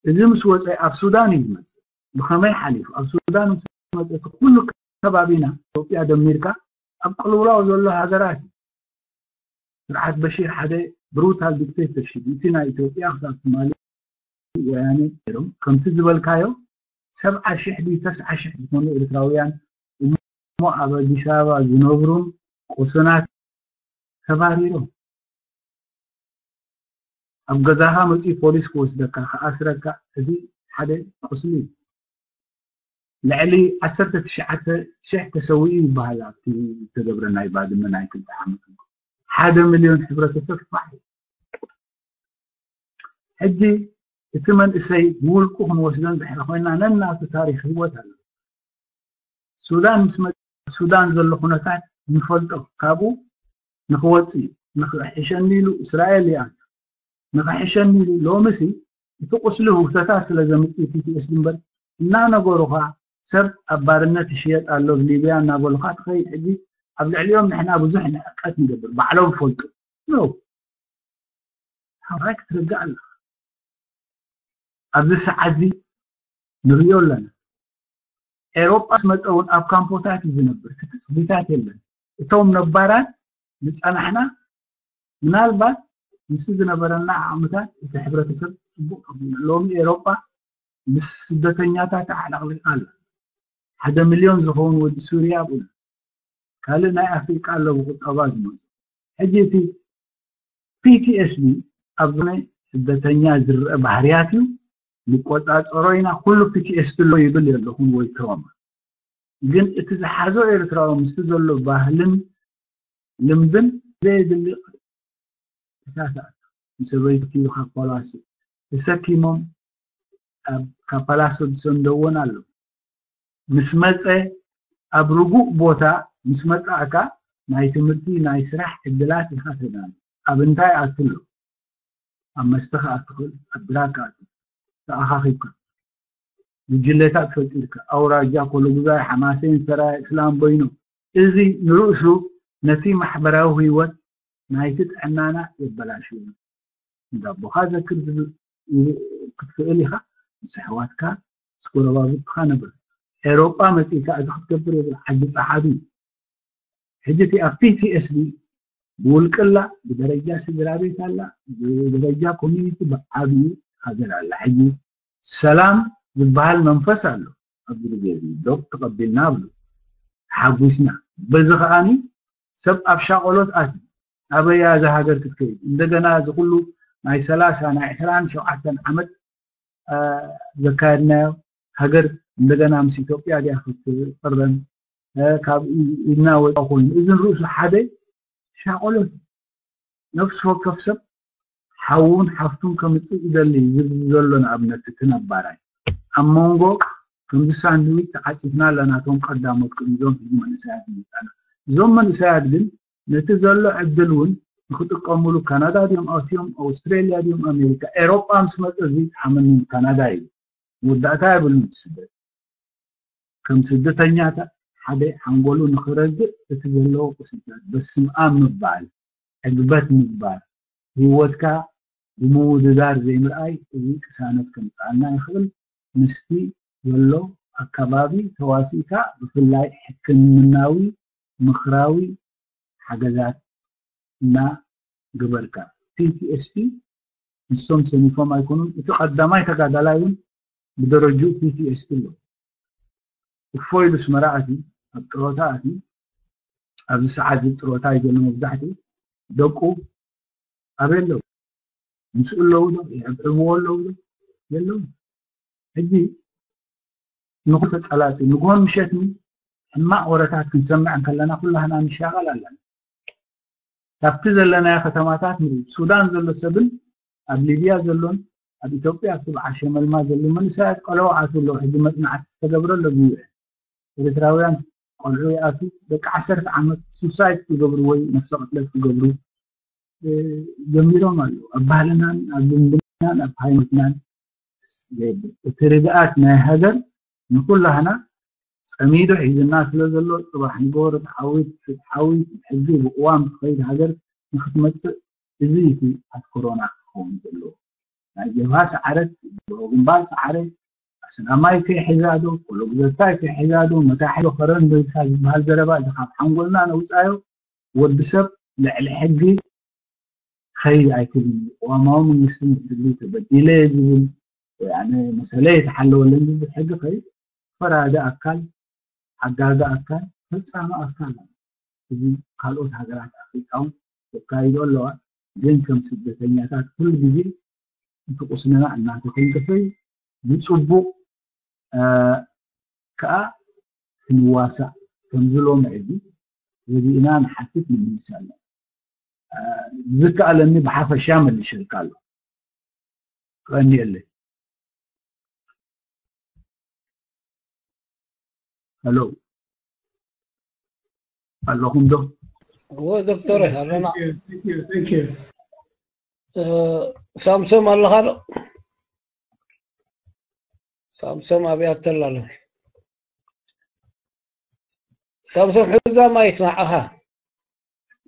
እዚ ምስ ወፀ ኣብ ሱዳን እዩ ዝመፅእ። ብኸመይ ሓሊፉ? ኣብ ሱዳን ምስ መፀ እቲ ኩሉ ከባቢና ኢትዮጵያ ደሚርካ ኣብ ቅልውላው ዘሎ ሃገራት እዩ። ስርዓት በሺር ሓደ ብሩታል ዲክቴተርሺፕ፣ እቲ ናይ ኢትዮጵያ ክሳብ ትማሊ ወያነ ነይሮም። ከምቲ ዝበልካዮ ሰብዓ ሽሕ ድዩ ተስዓ ሽሕ ዝኾኑ ኤርትራውያን እሞ ኣብ ኣዲስ ኣበባ ዝነብሩን ቆሰናት ተባሪሮም። ኣብ ገዛኻ መፂኡ ፖሊስ ክወስደካ ክኣስረካ፣ እዚ ሓደ ቁስሊ እዩ። ልዕሊ ዓሰርተ ትሽዓተ ሽሕ ተሰዊኡ ይበሃል ኣብቲ ዝተገብረ ናይ ባድመ ናይ ክልተ ዓመት። ሓደ ሚልዮን ሕብረተሰብ ፋሕ። ሕጂ እቲ መንእሰይ ብውልቁ ክንወስዶ እንድሕር ኮይና ነናቱ ታሪክ ህይወት ኣሎ። ሱዳን ምስ መ- ሱዳን ዘሎ ኩነታት ንፈልጦ። ካብኡ ንክወፅእ እዩ። ንክሕሸኒ ኢሉ እስራኤል ይኣቱ። ንክሕሸኒ ኢሉ ሎምሲ እቲ ቁስሊ ህውተታት ስለ ዘምፅእ ፒቲኤስ እምበር እናነገሩኻ ሰብ ኣብ ባርነት ይሽየጥ ኣሎ ሊብያ እናበሉኻ ትኸይድ። ሕጂ ኣብ ልዕሊኦም ንሕና ብዙሕ ንዕቀት ንገብር ባዕሎም ፈልጡ ነው። ሓራይ ክትርዳእ ኣለካ። ኣብዚ ሰዓት እዚ ንሪኦ ኣለና። ኤሮጳ ዝመፀ እውን ኣብ ካምፖታት እዩ ዝነብር። እቲ ትፅቢታት የለን። እቶም ነባራት ዝፀናሕና ምናልባት ምስ ዝነበረና ዓቕምታት እቲ ሕብረተሰብ ፅቡቅ ከብሉ። ሎሚ ኤሮጳ ምስ ስደተኛታት ኣዕለቕሊቃ ኣላ። ሓደ ሚልዮን ዝኸውን ወዲ ሱርያ ኣብኡ። ካልእ ናይ ኣፍሪቃ ኣሎ ብቁጠባ ዝመፁ። ሕጂ እቲ ፒቲኤስዲ ኣብ ናይ ስደተኛ ዝረአ ባህርያት እዩ። ንቆፃፀሮ ኢና። ኩሉ ፒቲኤስዲ ኣሎ ይብል የለኹን ወይ ትሮማ። ግን እቲ ዝሓዞ ኤርትራዊ ምስቲ ዘሎ ባህልን ልምድን ዘየድሊ ተሳሳእ። ንሰበይቲ ካብ ፓላሶ ተሰኪሞም ኣብ ካብ ፓላሶ ዝሰንደዎን ኣሎ። ምስ መፀ ኣብ ርጉእ ቦታ ምስ መፃእካ ናይ ትምህርቲ ናይ ስራሕ ዕድላት ኢኻ ተዳሉ። ኣብ እንታይ ኣትሎ? ኣብ መስተ ክኣትኽእል ኣብ ድራግ ክኣትኽእል ተኣኻኺብካ ጉጅለታት ፈጢርካ ኣውራጃ ኮሎጉዛይ ሓማሴን ሰራይ እስላም በይኖ እዚ ንርእሱ ነቲ ማሕበራዊ ህይወት ናይቲ ጥዕናና የበላሽዎ። እንዳቦኻ ዘክር ክትክእል ኢኻ። ምስ ኣሕዋትካ ምስ ጎረባብትካ ነብር። ኤሮጳ መጺእካ እዚ ክትገብር የብል ዓዲ ጸሓቢ። ሕጂ እቲ ኣብ ፒቲኤስዲ ብውልቂ ኣላ፣ ብደረጃ ስድራ ቤት ኣላ፣ ብደረጃ ኮሚኒቲ ብዓብዩ ሃገር ኣላ። ሕጂ ሰላም ዝበሃል መንፈስ ኣሎ። ኣብዚ ግዜ እዚ ዶብ ተቐቢልና ብሉ ተሓጒስና። በዚ ከዓኒ ሰብ ኣብ ሻቆሎት ኣትዩ። ኣበያ እዛ ሃገር ክትከይድ? እንደገና እዚ ኩሉ ናይ ሰላሳ ናይ ዕስራን ሸውዓተን ዓመት ዘካየድናዮ ሃገር እንደገና ምስ ኢትዮጵያ ድያ ክትቅረን ካብ ኢድና ወፃ ኮይኑ እዚ ንርእሱ ሓደ ሻቆሎት ነፍሲ ወከፍ ሰብ ሓውን ሓፍቱን ከምፅእ ይደሊ ዝብል ዘሎ ንኣብነት እቲ ነባራይ ኣብ መንጎ ከምዚ ሳንድዊች ተዓፂፍና ኣለና እቶም ቀዳሞት ቅድሚዞም ህዝቢ መንእሰያት ይመፃና እዞም መንእሰያት ግን ነቲ ዘሎ ዕድል እውን ንክጥቀምሉ ካናዳ ድዮም ኣትዮም ኣውስትሬልያ ድዮም ኣሜሪካ ኤሮጳ ምስ መፀ ዝይጠዓመኒ ካናዳ እዩ መወዳእታ የብሉን ስደት ከም ስደተኛታት ሓደ ሓንጎሉ ንክረግእ እቲ ዘለዎ ቁስልታት በስምኣም ምባል ዕግበት ምግባር ህይወትካ ብምውድዳር ዘይምርኣይ እዚ ቅሳነት ከምፅኣልና ይኽእል ምስቲ ዘሎ ኣከባቢ ተዋሲእካ ብፍላይ ሕክምናዊ ምኽራዊ ሓገዛት እና ገበርካ ፒቲኤስዲ ንሶም ሰኒፎም ኣይኮኑን እቲ ቀዳማይ ተጋዳላይ እውን ብደረጅኡ ፒቲኤስዲ ኣሎ እፎ ኢሉ ስመራ ኣትዩ ኣብ ጥሮታ ኣትዩ ኣብዚ ሰዓት እዚ ጥሮታ እዩ ዘሎ መብዛሕትኡ ደቁ ኣበይ ኣለዉ ምስኡ ኣለዉ ዶ? ይዕብዕብዎ ኣለዉ ዶ? የለዉ። ሕጂ ንኹ ተጸላጺ ንግሆን ምሸትን ሕማቕ ወረታት ክንሰምዕ እንከለና ኩላህና ንሻቐል ኣለና። ካብቲ ዘለናዮ ከተማታት ንርኢ። ሱዳን ዘሎ ሰብን ኣብ ሊብያ ዘሎን ኣብ ኢትዮጵያ ክብዓ ሸመልማ ዘሎ መንእሰያት ቆልዑ ኣትዉ ኣለዉ። ሕጂ መጽናዕቲ ዝተገብረሉ ኣብ ዩ ኤን ኤርትራውያን ቆልዑ ይኣትዉ ደቂ ዓሰርተ ዓመት ሱሳይድ ክገብሩ ወይ ነፍሰ ቅትለት ክገብሩ ጀሚሮም ኣለዉ። ኣብ ባህልናን ኣብ ልምድናን ኣብ ሃይማኖትናን የብል። እቲ ርግኣት ናይ ሃገር ንኩላህና ጸሚዱ ሒዝና ስለ ዘሎ ጽባሕ ንግሆ ርትዓዊት ፍትሓዊት ብሕጊ ብቅዋም ትኸይድ ሃገር ንክትመጽእ እዚ እቲ ኣትኩሮና ክኸውን ዘለዎ። ናይ ጀብሃ ሰዓረት፣ ጅሆ ግንባር ሰዓረ፣ ኣስላማይ ከይሕዛ ዶ፣ ኮሎግዘታይ ከይሕዛ ዶ፣ መታሕዞ ከረን ዶ ኢልካ ዝበሃል ዘረባ እዚ ካብ ሓንጎልና ነውጻዮ። ወዲ ሰብ ልዕሊ ሕጊ ክኸይድ ኣይክእልን እዩ። ቅዋማዊ መንግስቲ እንድሕር ተበዲለ ዝብል ወይ ኣነ መሰለይ የተሓለወለኒ ዝብል ሕጊ ከይድ ፈራዲ ኣካል፣ ሓጋጊ ኣካል፣ ፈጻሚ ኣካል ኣሎ። እዚ ካልኦት ሃገራት ኣፍሪቃ እውን ዘካይዶ ኣለዋ። ግን ከም ስደተኛታት ኩሉ ግዜ እቲ ቁስልና እናተተንከፈ እዩ። ብጽቡቕ ከኣ ክንዋሳእ ከምዚ ሎሚ ሕጂ ወዲእና ንሓትት ንምልስ ኣለና። ዝከኣለኒ ብሓፈሻ መልሸልካ ኣለኹ። ቀንየለይ። ሄሎ ኣለኹም ዶ? እዎ ዶክተር ኣለና። ሳምሶም ኣለኻ ዶ? ሳምሶም ኣብያ ተላለ። ሳምሶም ሕዛ ማይክ ንዓኻ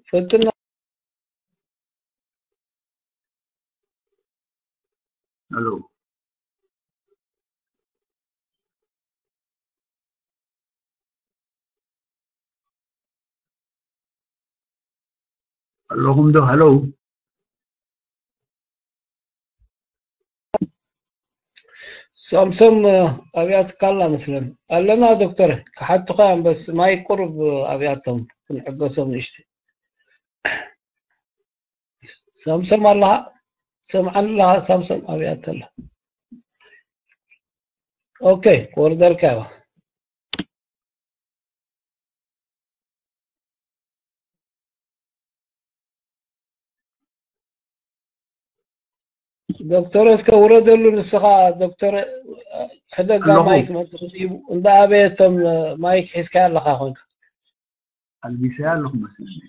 ፈትና። ሄሎ ኣለኹም ዶ? ሄሎ ሳምሶም ኣብያትካ ኣላ መስለን ኣለና። ዶክተር ክሓቱኻ እዮም፣ በስ ማይ ቁሩብ ኣብያቶም ክንዕገሶም ንእሽተይ። ሳምሶም ኣለኻ? ሰምዓኒ ኣለኻ? ሳምሶም ኣብያት ኣላ። ኦኬ ክወርደልካ እያ። ዶክተር እስከ ውረደሉ ንስኻ ዶክተር። ሕደጋ ኣለኹ። ማይክ መድረኽ ይቡ እንዳ ኣበየቶም ማይክ ሒዝካ ኣለኻ ኮንካ። ኣልቢሰያ ኣለኹ መስለኒ።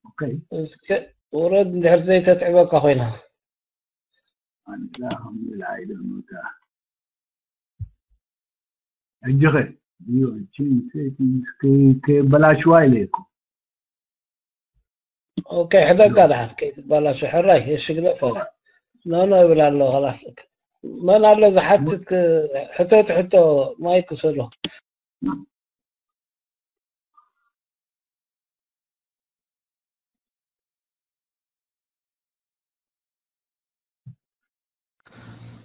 ኦኬ እስከ ውረድ እንድሕር ዘይተትዕበካ ኮይና። ኣንታ ከምዚ ኢላ ኣይደልሞታ። ሕጂ ኸ? ዩ ቺን ሴቲንግስ ከ-፣ ከየበላሽዋ ኢለ እኮ። ኦኬ፣ ሕደጋ ደሓን ከይትበላሾ። ሕራይ፣ እሺ፣ ግደፎ። ኖ፣ ኖ ይብል ኣሎ፣ ኸላስ። መን ኣሎ ዝሓትት ክ-፣ ሕተት ሕቶ ማይክ ውሰዶ።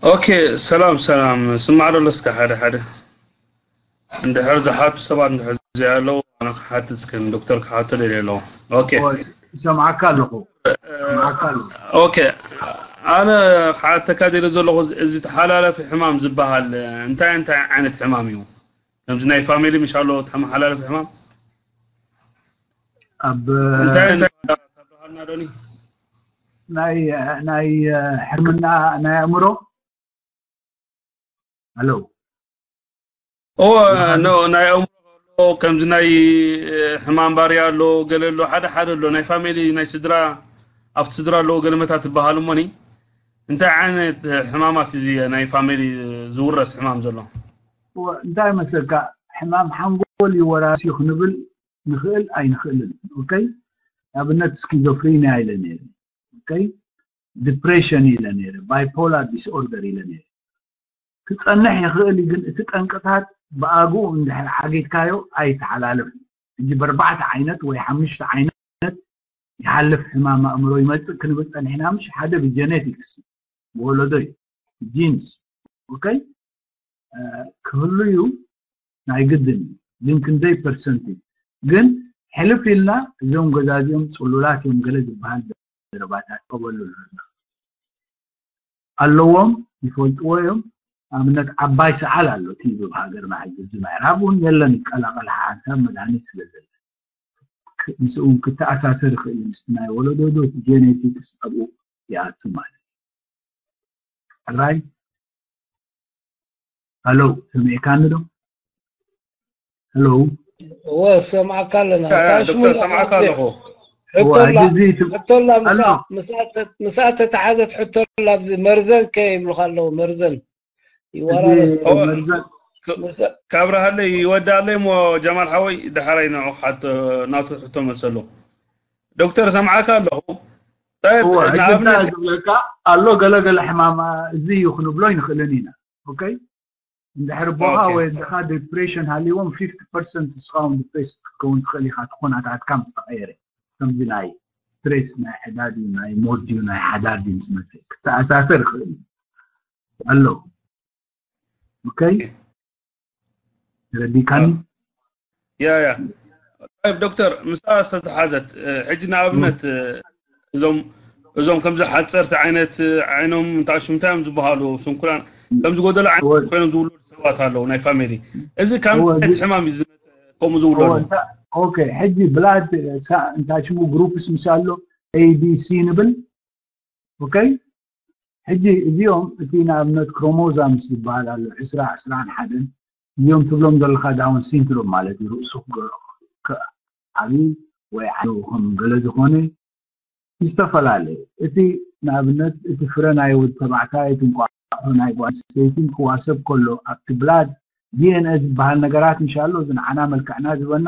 ኦኬ፣ ሰላም፣ ሰላም። ስማዕ ዶ ኣለስካ ሓደ ሓደ? እንድሕር ዝሓቱ ሰባት እንድሕር ዘይኣለዉ፣ ኣነ ክሓትት እስከ ንዶክተር ክሓቶ ደልየ ኣለኹ። ኦኬ። ኦ፣ ይሰምዓካ ኣለኹ። ይሰምዓካ ኣለኹ። ኦኬ። ኣነ ክሓተካ ደልየ ዘለኹ፣ እዚ ተሓላለፊ ሕማም ዝበሃል እንታይ እንታይ ዓይነት ሕማም እዩ? ከምዚ ናይ ፋሚሊ ምሽ ኣሎ ተመሓላለፊ ሕማም? ኣብ እንታይ እንታይ ተብርሃልና ዶኒ? ናይ፣ ናይ ሕክምና ናይ ኣእምሮ? ሄሎ። ኦ፣ ኖ፣ ናይ ኣእምሮ ኣሎ፣ ከምዚ ናይ ሕማም ባርያ ኣሎ፣ ገለ ኣሎ፣ ሓደ ሓደ ኣሎ፣ ናይ ፋሚሊ፣ ናይ ስድራ፣ ኣብቲ ስድራ ኣለዎ ገለመታት ትበሃሉ እሞኒ። እንታይ ዓይነት ሕማማት እዚ ናይ ፋሚሊ ዝውረስ ሕማም ዘሎ? እወ፣ እንታይ መሰልካ፣ ሕማም ሓንጎል እዩ ወራሲ ክንብል ንኽእል ኣይንኽእልን። ኦኬ? ኣብነት ስኪዞፍሪንያ ኢለ ነይረ። ኦኬ? ዲፕሬሽን ኢለ ነይረ፣ ባይፖላር ዲስኦርደር ኢለ ነይረ። ክጸንሕ ይኽእል እዩ፣ ግን እቲ ጠንቅታት ብኣግኡ እንድሕር ዓጊትካዮ ኣይተሓላለፍን። ሕጂ ብኣርባዕተ ዓይነት ወይ ሓሙሽተ ዓይነት ይሓልፍ ሕማም ኣእምሮ ይመጽእ ክንብል ጸኒሕና፣ ምሽ ሓደ ብጀኔቲክስ ብወለዶ እዩ፣ ጂንስ። ኦኬ? እ፣ ክህሉ እዩ ናይ ግድን እዩ። ግን ክንደይ ፐርሰንት እዩ? ግን ሕልፍ ኢልና እዞም ገዛዚኦም ጽሉላት እዮም ገለ ዝበሃል ዘረባታት ቀበሉ ኣለና። ኣለዎም፣ ይፈልጥዎ እዮም። ኣብነት ዓባይ ሰዓል ኣሎ፣ ቲቪ ኣብ ሃገርና ሕጂ ኣብዚ ምዕራብ እውን የለን፣ ይቀላቐል ሓንሳብ መድሃኒት ስለ ዘለ። ክ-፣ ምስኡ እውን ክተኣሳሰር ይኽእል እዩ፣ ምስቲ ናይ ወለዶ ዶ፣ እቲ ጄኔቲክስ ኣብኡ ይኣቱ ማለት እዩ። ሕራይ? ሃሎ፣ ሰሚዕካኒ ዶ? ሃሎ? እወ፣ ሰምዓካ ኣለና። ያ፣ ያ፣ እታ ዶክተር፣ ሽሙና ሰምዓካ ሓንቲ ኣለኹ። ሕቶ እወ፣ ኣላ፣ ሕጂ እዚ ት-፣ ሕቶ ኣላ፣ ምስ-፣ ኣሎ። ምስኣ ተ-፣ ምስኣ ተተሓዘት ሕቶ ኣላ፣ ኣብዚ መርዘን ከ ይብሉኻ ኣለዉ፣ መርዘን። ይወራረስ። እዚ እወ፣ መርዘን ክ-፣ ምስ-፣ ካብ ረሃለይ ይወዳለይ እሞ ጀማል ሓወይ፣ ደሓራይ ንዑ ሓቶ፣ ናቱ ሕቶ መሰሉ። ዶክተር፣ ሰምዓካ ኣለኹ። ጠይብ፣ እወ፣ ሕጂ እንታይ ንኣብነት ዝብለካ ኣሎ፣ ገለ ገለ ሕማም፣ እዚ እዩ ክንብሎ ኣይንኽእልን ኢና። ኦኬ? እንድሕር ቦኻ ኦኬ። ወይ እንድኻ ዲፕሬሽን ሃልይዎም፣ ፊፍቲ ፐርሰንት ንስኻ እውን ዲፕሬስ ክትከውን ትኽእል ኢኻ፣ እቲ ኩነታትካ ምስ ተቐየረ። ከምዚ ናይ ስትሬስ ናይ ሕዳድ እዩ፣ ናይ ሞት ድዩ፣ ናይ ሓዳር ድዩ ምስ መጽእ፣ ክተኣሳሰር ይኽእል እዩ። ኣሎ። ኦኬ? ኦኬ። ተረዲእካኒ? ያ፣ ያ። ጠይብ፣ ዶክተር፣ ምስኣ ዝተተሓዘት፣ እ፣ ሕጂ ንኣብነት፣ እ፣ እዞም፣ እዞም ከምዚ ሓፀርቲ ዓይነት፣ እ፣ ዓይኖም እንታሽሙ እንታይ እዮም ዝበሃሉ? ስንኩላን፣ ከምዚ ጎደሎ ዓይነት እወ። ኮይኖም ዝውለዱ ሰባት ኣለዉ፣ ናይ ፋሚሊ። እዚ ካብ እወ፣ እንታይ እዚ ሕማም እዩ ዝመፀ ከምኡ ዝውለዱ? እወ፣ እንታ-፣ ኦኬ፣ ሕጂ ብላድ፣ እ፣ ሳ-፣ እንታሽሙ ግሩፕስ ምስ ኣሎ፣ ኤ ቢ ሲ ንብል። ኦኬ? ሕጂ እዚኦም፣ እቲ ንኣብነት ክሮሞዛምስ ዝበሃል ኣሎ፣ ዕስራ፣ ዕስራን ሓደን፣ እዚኦም ትብሎም ዘለኻ ዳውን ሲንድሮም ማለት እዩ። ርእሱ ክገ-፣ ከ-፣ ዓብዪ ወይ ዓይኑ ከም ገለ ዝኾነ ዝተፈላለየ። እቲ ንኣብነት፣ እቲ ፍረ ናይ ወዲ ተባዕታይ፣ እቲ እንቋቑሖ ናይ ጓል ኣንስተይቲ ክዋሰብ ከሎ፣ ኣብቲ ብላድ ዲ ኤን ኤ ዝበሃል ነገራት፣ ምሻሎ፣ እዚ ንዓና መልክዕና ዝህበና፣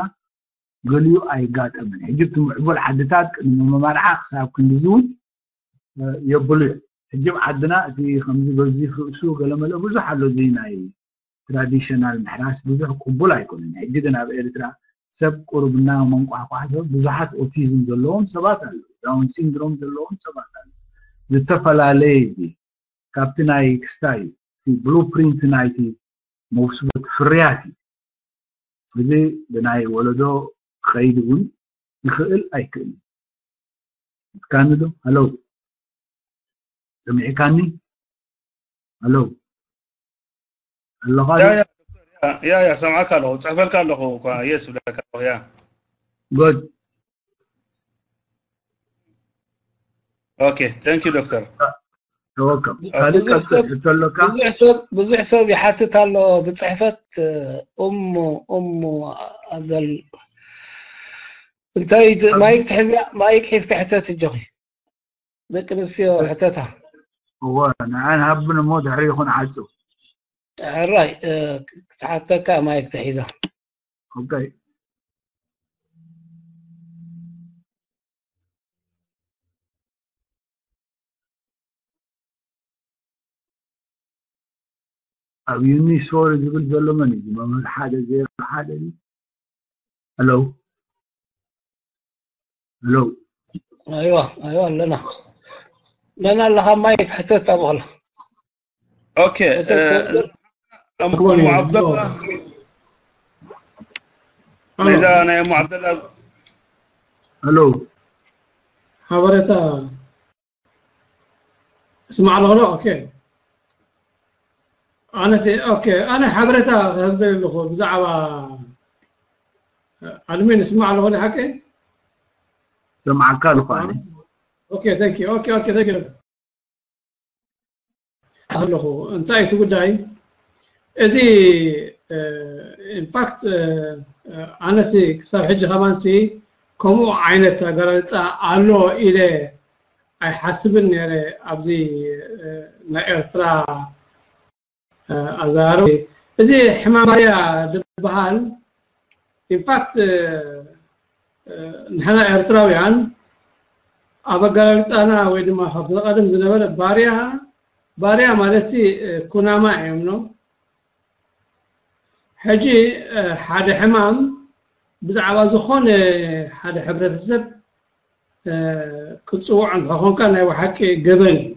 ገሊኡ ኣይጋጠምን። ሕጂ፣ እቲ ምዕቡል ዓድታት ቅድሚ መመርዓ ክሳብ ክንድዚ እውን፣ እ፣ የብሉ እዮም። ሕጂ ኣብ ዓድና እቲ ከምዚ በዚ ርእሱ ገለመለ ብዙሕ ኣሎ። እዚ ናይ ትራዲሽናል ምሕራስ ብዙሕ ቅቡል ኣይኮነን። ሕጂ ግን ኣብ ኤርትራ ሰብ ቁሩብና መንቋሕቋሕ ሰብ ብዙሓት ኦቲዝም ዘለዎም ሰባት ኣለዉ። ዳውን ሲንድሮም ዘለዎም ሰባት ኣለዉ። ዝተፈላለየ እዩ። ካብቲ ናይ ክስታይ፣ እቲ ብሉፕሪንት ናይቲ መውስቦት ፍርያት እዩ። እዚ ብናይ ወለዶ ክኸይድ እውን ይኽእል ኣይክእልን። እስካኒ ዶ? ሃሎ? ሰሚዕካኒ? ሃሎ? ኣለኻ ዶ? ያ፣ ያ፣ ያ፣ ያ፣ ሰምዓካ ኣለኹ። ጽሕፈልካ ኣለኹ እኳ፣ የስ፣ ብለካ ኣለኹ፣ ያ። ጉድ። ኦኬ፣ ታንክ ዩ፣ ዶክተር። ተወከም። ካልእ ብዙሕ ቀጽል ሰብ፣ ሕቶ ኣለካ? ብዙሕ ሰብ፣ ብዙሕ ሰብ ይሓትት ኣሎ ብጽሕፈት፣ እ፣ እሙ፣ እሙ ኣዘል። እንታይ ት-፣ ኣብ ማይክ ትሕዛ፣ ማይክ ሒዝካ ሕተት እጆኺ። ደቂ ኣንስትዮ ሕተታ። እወ፣ ንዓን ሃብን እሞ ድሕሪ ይኹን ዓጹ። ሕራይ፣ እ፣ ክትሓተካ ማይክ ተሒዛ። ኦኬ። ኣብ ዩኒ ሶሪ ዝብል ዘሎ መን እዩ? መምህር ሓደ ዜሮ ሓደ ድዩ? ሄሎ? ሄሎ? ኣይዋ፣ ኣይዋ፣ ኣለና። መን ኣለኻ? ማይክ ሕተት ኣብቕላ። ኦኬ፣ ሕተት እ፣ ክወስድ። እም-፣ እሞ እሞ ዓብደላ፣ ሄሎ? ናይዛ ናይ እሞ ዓብደላ። ሄሎ? ሓበሬታ እስማዕ ኣለኹ ዶ? ኦኬ። ኣነ ሲ-፣ ኦኬ፣ ኣነ ሓበሬታ ክህብ ደልየ ኣለኹ ብዛዕባ ኣድሚን። እስማዕ ኣለኹ ዶ ሓቂ? ሰምዓካ ኣለኹ ኣነ። ኦኬ፣ ታንክ ዩ። ኦኬ፣ ኦኬ፣ ታንክ ዩ። ኣለኹ። እንታይ እቲ ጉዳይ? እዚ፣ እ፣ ኢንፋክት፣ እ፣ እ፣ ኣነሲ ክሳብ ሕጂ ከማንሲ ከምኡ ዓይነት ኣገላልጻ ኣሎ ኢለ ኣይሓስብን ነይረ። ኣብዚ፣ እ፣ ናይ ኤርትራ፣ እ፣ ኣዘራርባ፣ እዚ ሕማም ባርያ ዝበሃል፣ ኢንፋክት፣ እ፣ እ፣ ንሕና ኤርትራውያን ኣብ ኣገላልጻና ወይ ድማ ካብቲ ቀደም ዝነበረ ባርያ፣ ባርያ ማለትሲ፣ እ፣ ኩናማ እዮም፣ ኖ? ሕጂ፣ እ፣ ሓደ ሕማም ብዛዕባ ዝኾነ ሓደ ሕብረተሰብ፣ እ፣ ክትጽውዖ እንተ ኾንካ ናይ ብሓቂ ገበን እዩ።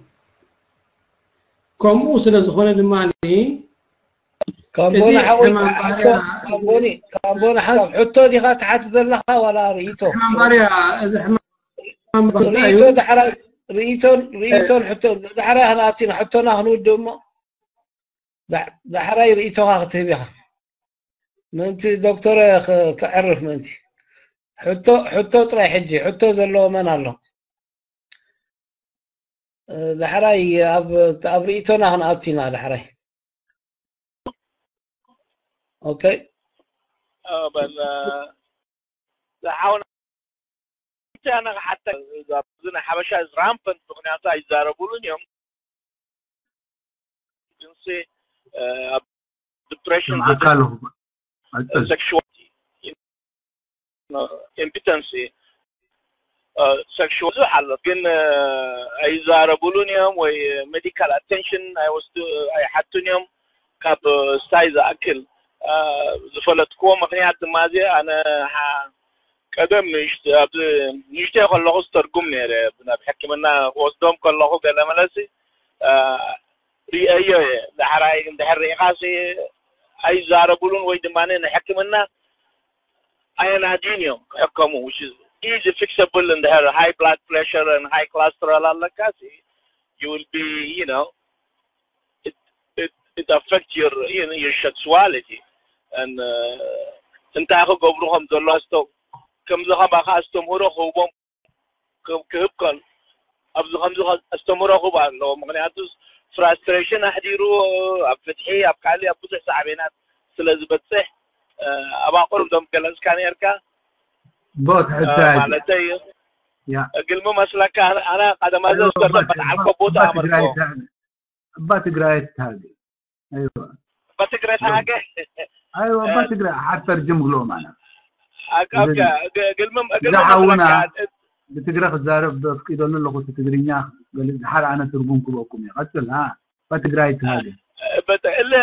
ከምኡ ስለ ዝኾነ ድማ፣ ካምቦኒ እዚ ሓወይ፣ ሕማም ሕቶ፣ ባርያ፣ ካምቦኒ፣ ካምቦኒ ሓንሳብ ሕቶ ዲኻ ትሓት ዘለኻ ዋላ ርእይቶ? ሕማም ባርያ፣ እዚ ሕማም ባርያ ርእይቶ እዩ። ዳሕራይ፣ ርእይቶን ርእይቶን ሕቶ ዳሕራይ ክንኣቲና ሕቶና ክንውድእ እሞ ዳሕ- ዳሕራይ ርእይቶኻ ክትህብ ኢኻ። ምእንቲ ዶክተር ክ- ክዕርፍ ምእንቲ ሕቶ ሕቶ ጥራይ ሕጂ ሕቶ ዘለዎ መን ኣሎ? እ፣ ዳሕራይ ኣብ ኣብ ርእይቶና ክንኣቱ ኢና ዳሕራይ። ኦኬ። በል ዝሓውና ኣነ ክሓተካ ኣብዚ ናይ ሓበሻ is rampant ምክንያቱ ኣይዛረቡሉን እዮም ግንሲ ኣብ depression ስምዓካ ኣለኹ። ቀጽል። sexual impotence sexual ብዙሕ ኣሎ ግን ኣይዛረቡሉን እዮም ወይ medical attention ኣይወስዱ ኣይሓቱን እዮም ካብ ስታይ ዝኣክል ዝፈለጥክዎ ምክንያት ድማ እዚ ኣነ ቀደም ንእሽተ ኣብዚ ንእሽተ ከለኹ ዝተርጉም ነይረ ናብ ሕክምና ክወስዶም ከለኹ ገለ መለሲ ርእየዮ እየ ዳሕራይ እንድሕር ርኢኻሲ ኣይዛረቡሉን ወይ ድማ ንሕክምና ኣየናድዩን እዮም ክሕከሙ which is easy fixable እንድሕር high blood pressure and high cholesterol ኣለካ you will be you know it, it, it affect your you know, your sexuality and uh, እንታይ ክገብሩ ከም ዘሎ ኣስቶም ከምዚ ከማኻ ኣስተምህሮ ክህቦም ክህብ ከል ኣብዚ ከምዚ ኣስተምህሮ ክህብ ኣለዎ ምክንያቱ frustration ኣሕዲሩ ኣብ ፍትሒ ኣብ ካልእ ኣብ ብዙሕ ሳዕቤናት ስለ ዝበፅሕ ኣብ ኣቁርብ ዶም ገለፅካ ነርካ ቦት ሕታ ማለተይ ያ ግልሚ መስለካ ኣነ ቀደማ ዘስተርዶ በትዓልኮ ቦታ ኣመርኮ እባ ትግራይ ትታገ ኣይዋ በትግረ ታገ ኣይዋ እባ ትግራይ ሓድ ተርጅም ግሎ ማለት ግልሚ እዛ ሓውና ብትግረ ክዛረብ ኣፍቂደሉ ኣለኹ እቲ ትግርኛ ገለ ድሓር ኣነ ትርጉም ክበኩም እየ ቀፅል አ እባ ትግራይ ትሃገ እለ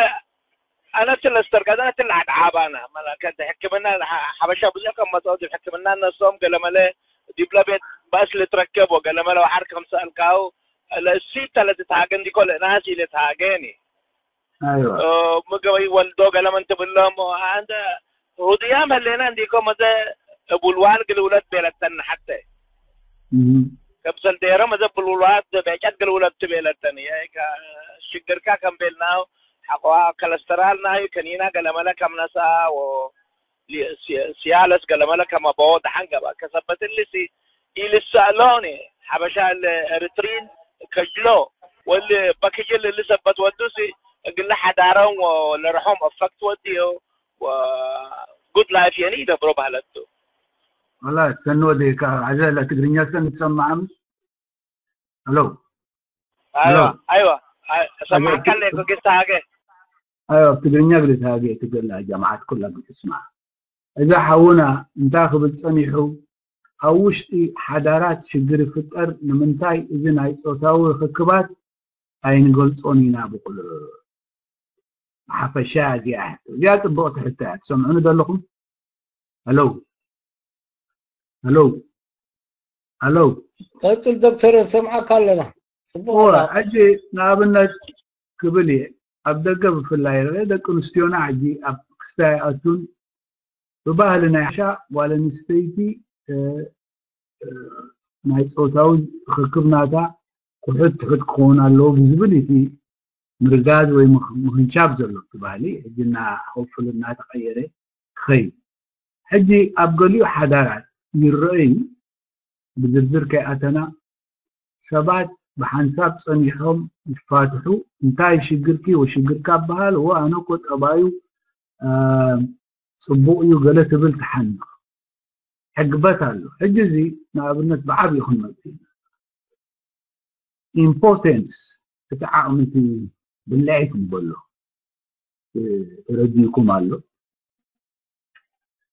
ኣነ ትለስተር ከዛ ትላዓት ዓባና መላከት ሕክምና ሓበሻ ብዙሕ ከም መፀወት ሕክምና እነሶም ገለመለ ዲብለ ቤት ባስ ልትረከብ ወገለመለ ወሓር ከም ሰእልካው ለእሲ ተለትትሃገ እንዲኮ ለእናስ ኢለ ተሃገኒ ኣይዋ ምግበይ ወልዶ ገለመን ትብሎም ኣንተ ሁድያ መሌና እንዲኮ መዘ እቡልዋል ግልውለት ቤለተን ሓተ እም፣ ከብሰል ደረ መዘ ብልውላት በጨት ግልውለት ትቤለተን ሽግርካ ከም ቤልናው ሓቆዋ ከለስተራል ናይ ከኒና ገለመለ ከም ነሳ ሲያለስ ገለመለ ከም ኣባዎ ደሓን ገባ ከሰበት ልሲ ኢልሳ ኣለውኒ ሓበሻ ኤርትሪን ከጅሎ ወል በክጅል ልሰበት ወዱሲ እግለ ሓዳረም ለርሖም ኣፈክት ወድዮ ጉድ ላይፍ የኒ ይደብሮ ባህለቱ ወላ ሰን ወደካ عزيز ትግርኛ ሰን ትሰማዕ ኣሎ ኣይዋ ኣይዋ ሰማዕካ ኣለኩ ግስተ ሃገ ኣብ ትግርኛ ግልጽ ሃገ ትገላ ጀማዓት ኩላ ግትስማ እዛ ሓውና እንታይ ክብል ጸኒሑ ኣብ ውሽጢ ሓዳራት ሽግር ይፍጠር ንምንታይ እዚ ናይ ጾታዊ ርክክባት ኣይንገልጾን ኢና ብቁልዑ ሓፈሻ እዚኣ ሕቶ እዚኣ ጽቡቕቲ ሕቶ እያ ትሰምዑኒ ዘለኹም ሄሎ ሄሎ ሄሎ ቀጽል ዶክተር ንሰምዓካ ኣለና ጽቡቕ እወ ኣላ። ሕጂ ንኣብነት ክብል እየ ኣብ ደገ ብፍላይ ርአ ደቂ ኣንስትዮና ሕጂ ኣብ ክስታይ ኣቱን ብባህሊ ናይ ሓሻ ጓል ኣንስተይቲ እ፣ እ፣ ናይ ፆታዊ ርክክብ ናታ ኩሑት ትሑት ክኸውን ኣለዎ ብዝብል እቲ ምርጋዝ ወይ ምኽ- ምኽንቻብ ዘሎ እቲ ባህሊ ሕጂ እና ሆፕፉል እናተቐየረ ክኸይድ ሕጂ ኣብ ገሊኡ ሓዳራት ይረአዩ ብዝርዝር ከይኣተና ሰባት ብሓንሳብ ፀኒሖም ይፋትሑ እንታይ ሽግርኪ ወሽግርካ በሃል እወ ኣነ እኮ ጠባዩ እ፣ ፅቡቕ እዩ ገለ ትብል ትሓንቕ ሕግበት ኣሎ ሕጂ እዚ ንኣብነት ብዓብዪ ክንመፅእ ኢና ኢምፖቴንስ እቲ ዓቕሚ እቲ ብልዒ ክንበሎ እ፣ ተረዲእኩም ኣሎ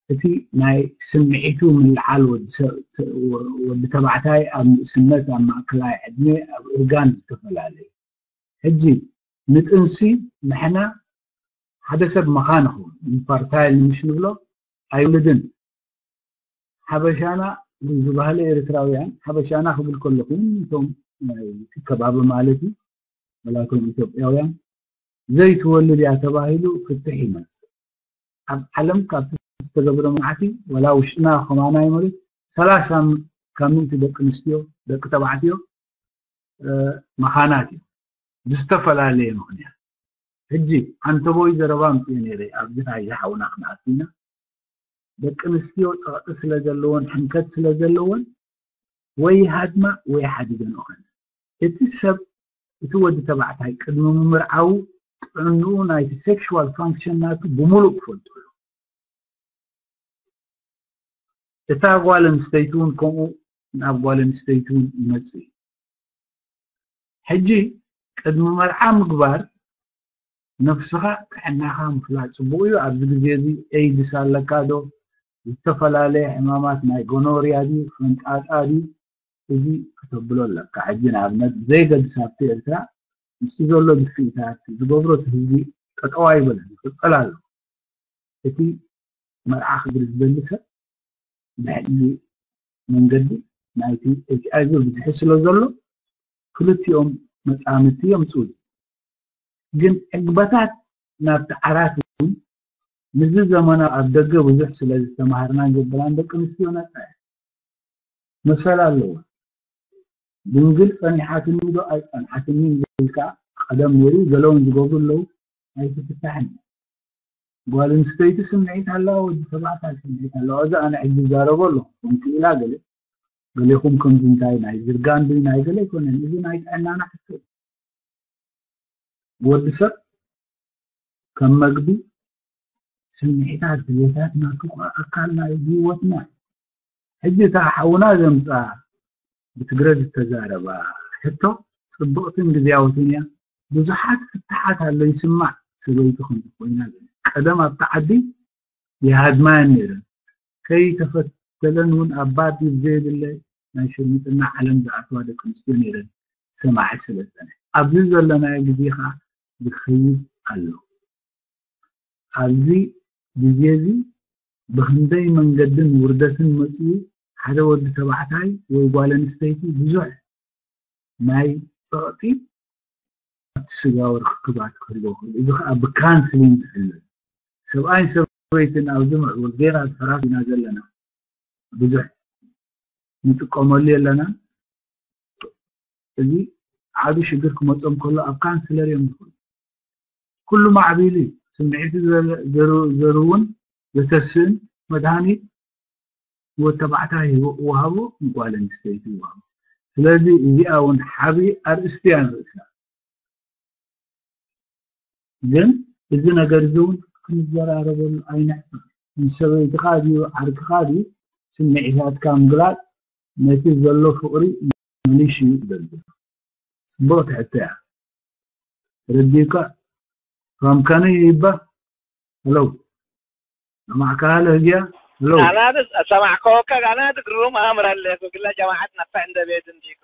እቲ ናይ ስምዒቱ ምልዓል ወዲ ሰብ- ወዲ ተባዕታይ ኣብ ንእስነት ኣብ ማእከላይ ዕድመ ኣብ እርጋን ዝተፈላለየ ሕጂ ንጥንሲ ንሕና ሓደ ሰብ መኻን ይኸውን ኢንፋርታይል ንምሽ ንብሎ ኣይውልድን ሓበሻና ዝበሃለ ኤርትራውያን ሓበሻና ክብል ከለኹ እቶም ናይ እቲ ከባቢ ማለት እዩ መላቶም ኢትዮጵያውያን ዘይትወልድ እያ ተባሂሉ ፍትሕ ይመፅእ ኣብ ዓለም ካብቲ ዝተገብረ መዓቲ ወላ ውሽጥና ከማና ይመልስ ሰላሳ ካብ ምእቲ ደቂ ኣንስትዮ ደቂ ተባዕትዮ መኻናት እዩ ብዝተፈላለየ ምኽንያት። ሕጂ ኣንተቦይ ዘረባ ምፅእ ነይረ ኣብዚ ናይ ዝሓውና ክንኣትዊና ደቂ ኣንስትዮ ፀቕጢ ስለ ዘለዎን ሕንከት ስለ ዘለዎን ወይ ይሃድማ ወይ ሓዲገን ኦኸን። እቲ ሰብ እቲ ወዲ ተባዕታይ ቅድሚ ምምርዓው ጥዕንኡ ናይቲ ሴክሽዋል ፋንክሽን ናቱ ብምሉእ ክፈልጡ ኣለዎ። እታ ጓል ኣንስተይቲ እውን ከምኡ ናብ ጓል ኣንስተይቲ እውን ይመጽእ እዩ። ሕጂ ቅድሚ መርዓ ምግባር ነፍስኻ ጥዕናኻ ምፍላጥ ጽቡቕ እዩ። ኣብዚ ግዜ እዚ ኤይድስ ኣለካ ዶ? ዝተፈላለየ ሕማማት ናይ ጎኖርያ ድዩ ፈንጣጣ ድዩ? እዚ ክተብሎ ኣለካ። ሕጂ ንኣብነት ብዘየገድስ ኣብቲ ኤርትራ ምስቲ ዘሎ ድፍኢታት ዝገብሮ እቲ ህዝቢ ጠጠው ኣይበለን ይቕጽል ኣሎ። እቲ መርዓ ክግሪ ዝደሊ ሰብ ብሕጂ መንገዲ ናይቲ ኤች ኣይ ቪ ብዝሒ ስለ ዘሎ ክልቲኦም መጻምድቲ እዮም ጽውዝ ግን ዕግበታት ናብቲ ዓራት እውን ምዚ ዘመናዊ ኣብ ደገ ብዙሕ ስለ ዝተማሃርናን ዘበላን ደቂ ኣንስትዮ ነጻ እያ መሰል ኣለዋ ድንግል ጸኒሓትኒ ዶ ኣይጸንሓትኒ ኢልካ ቀደም ነይሩ ገለውን ዝገብሩ ኣለዉ ኣይትፍታሕን ጓል ኣንስተይቲ ስምዒት ኣለዋ ወዲ ተባዕታይ ስምዒት ኣለዋ እዚ ኣነ ሕጂ ይዛረቦ ኣለኹ ከምክኢላ ገለ ገሌኹም ከምዚ እንታይ ናይ ዝርጋን ድዩ ናይ ገለ ኣይኮነን እዚ ናይ ጥዕናና ሕቶ እዩ ወዲ ሰብ ከም መግቢ ስምዒታት ድሌታት ናቱ ከዓ ኣካል ናይ ህይወትና ሕጂ እታ ሓውና ዘምፃ ብትግረ ዝተዛረባ ሕቶ ፅብቕትን ግዝያዊትን እያ ብዙሓት ፍትሓት ኣሎ ይስማዕ ሰበይቲ ከምዚ ኮይና ቀደም ኣብቲ ዓዲ ይሃድማየን ነይረን ከይተፈተለን እውን ኣባዲ ብዘየብለ ናይ ሽርምጥና ዓለም ዝኣትዋ ደቂ ኣንስትዮ ነይረን ሰማዒ ስለዝፀንሐ ኣብዚ ዘለናዮ ግዜ ከዓ ይኸይድ ኣሎ ኣብዚ ግዜ እዚ ብክንደይ መንገድን ውርደትን መፅኡ ሓደ ወዲ ተባዕታይ ወይ ጓል ኣንስተይቲ ብዙሕ ናይ ፀቕጢ ኣብቲ ስጋዊ ርክክባት ክህልዎ ክእል እዚ ከዓ ብካንስሊን ዝሕለል ሰብኣይን ሰበይትን ኣብዚ ምዕቡል ጌና ተፈራፊና ዘለና ብዙሕ ንጥቀመሉ የለና እዚ ዓቢ ሽግር ክመፆም ከሎ ኣብ ካንስለር እዮም ዝኮኑ ኩሉ ማዕቢሉ እዩ ስምዒቱ ዘርውን ዘተስእን መድሃኒት ወተባዕታይ ይወሃቦ ንጓል ኣንስተይቲ ይወሃቦ ስለዚ እዚኣ እውን ሓቢ ኣርእስቲ እያ ንርእስና ግን እዚ ነገር እዚ እውን ክንዘራረበሉ ኣይንሕፈር ንሰበይትኻ ድዩ ዓርክኻ ድዩ ስምዒታትካ ምግላፅ ነቲ ዘሎ ፍቕሪ መሊሽ እዩ ዝደልዮ ፅቡቕቲ ሕቶ እያ ተረዲእካ from ከነ ይባ ሄሎ ሰማዕካ ሃለ ህግያ ሄሎ ኣናድስ ሰማዕከወካ ኣናድ ግሩም ኣምር ኣለኩ ግላ ጀማዓት ነፋዕ እንደ ቤት እንዲኮ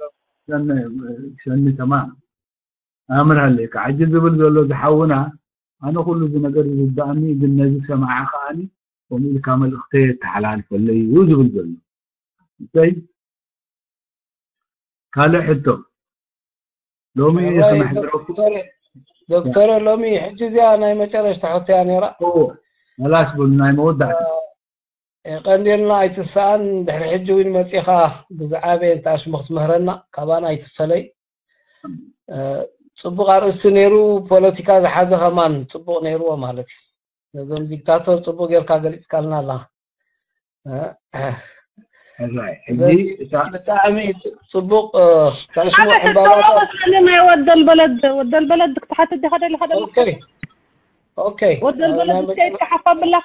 ሰኒ ተማም ኣምር ሃለካ ሕጂ ዝብል ዘሎ ዝሓውና ኣነ ኩሉ እዚ ነገር ዝብዳእኒ ግን ነዚ ሰማዓ ከዓኒ ከምኡ ኢልካ መልእኽተይ የተሓላልፈለይ እዩ ዝብል ዘሎ እንታይ ካልእ ሕቶ ሎሚ ከመሕድረኩም ዶክተር ሎሚ ሕጂ እዚኣ ናይ መጨረሽታ ሕቶ እያ ነይራ ላስ በሉ ናይ መወዳእታ ቀንዴልና ኣይትሰኣን ድሕሪ ሕጂ እውን መፂኻ ብዛዕበ እንተ ኣሽሙ ክትምህረና ካባና ኣይትፈለይ ፅቡቅ ኣርእስቲ ነይሩ ፖለቲካ ዝሓዘ ከማን ፅቡቅ ነይርዎ ማለት እዩ ነዞም ዲክታቶር ፅቡቅ ጌርካ ገሊፅካልና ኣላ ብጣዕሚ ፅቡቅ ታሽሙ ዕምባባታት ናይ ወደል በለድ ወደል በለድ ክትሓትት ዲኻ ደሊኻ ደሊኻ ኦኬ ወደል በለድ እስከ ይተሓፋ ብላ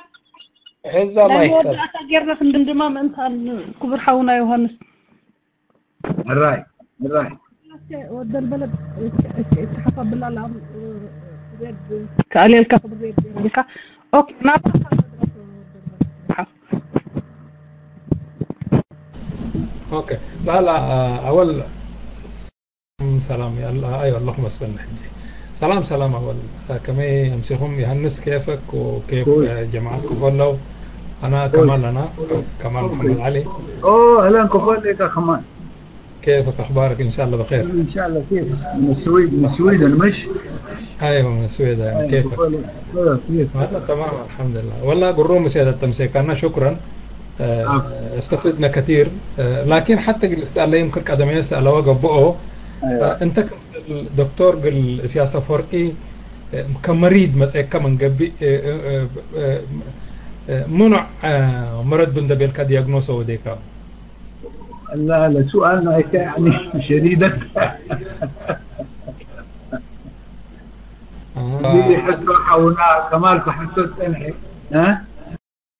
ሕዛ ናይ ማይክ መወዳእታ ጌርና ክንድምድማ ምእንታን ክቡር ሓውና ዮሃንስ ሕራይ ሕራይ እስከ ወደል በለድ እስከ እስከ ይተሓፋ ብላ ላም ሬድ ከኣልየልካ ክቡር ሬድ ጌረልካ ኦኬ ናባካ መድረክ ወደል በለድ ኦኬ ላላ ኣወል ሰላም ኣይ ኣለኹ መስበኒ ሕጂ ሰላም ሰላም ኣወል ከመይ ኣምሲኹም ዮሃንስ ኬፈክ ወኬፍ ጀማዓት ክፈለው ኣና ከማል ኣና ከማል መሐመድ ዓሊ اهلا كفول لك كمان كيفك اخبارك ان شاء الله بخير ان شاء الله كيف من السويد من السويد مش ايوه من السويد ايوه كيفك كيف هذا تمام الحمد لله والله قروم سيادة تمسيكنا شكرا آه، استفدنا كثير آه، لكن حتى قلت الله يمكن قدم يسأل وقبؤه እንተ ዶክተር ግን ኢሳያስ ኣፈወርቂ ከም መሪድ መፅእካ መንገቢ ምኑዕ መረዱ እንደቤልካ ዲያግኖስ ወደካ لا لا سؤال ما يعني شديدة ሕቶ ሓውና ከማል ክሓቶ ፀንሐ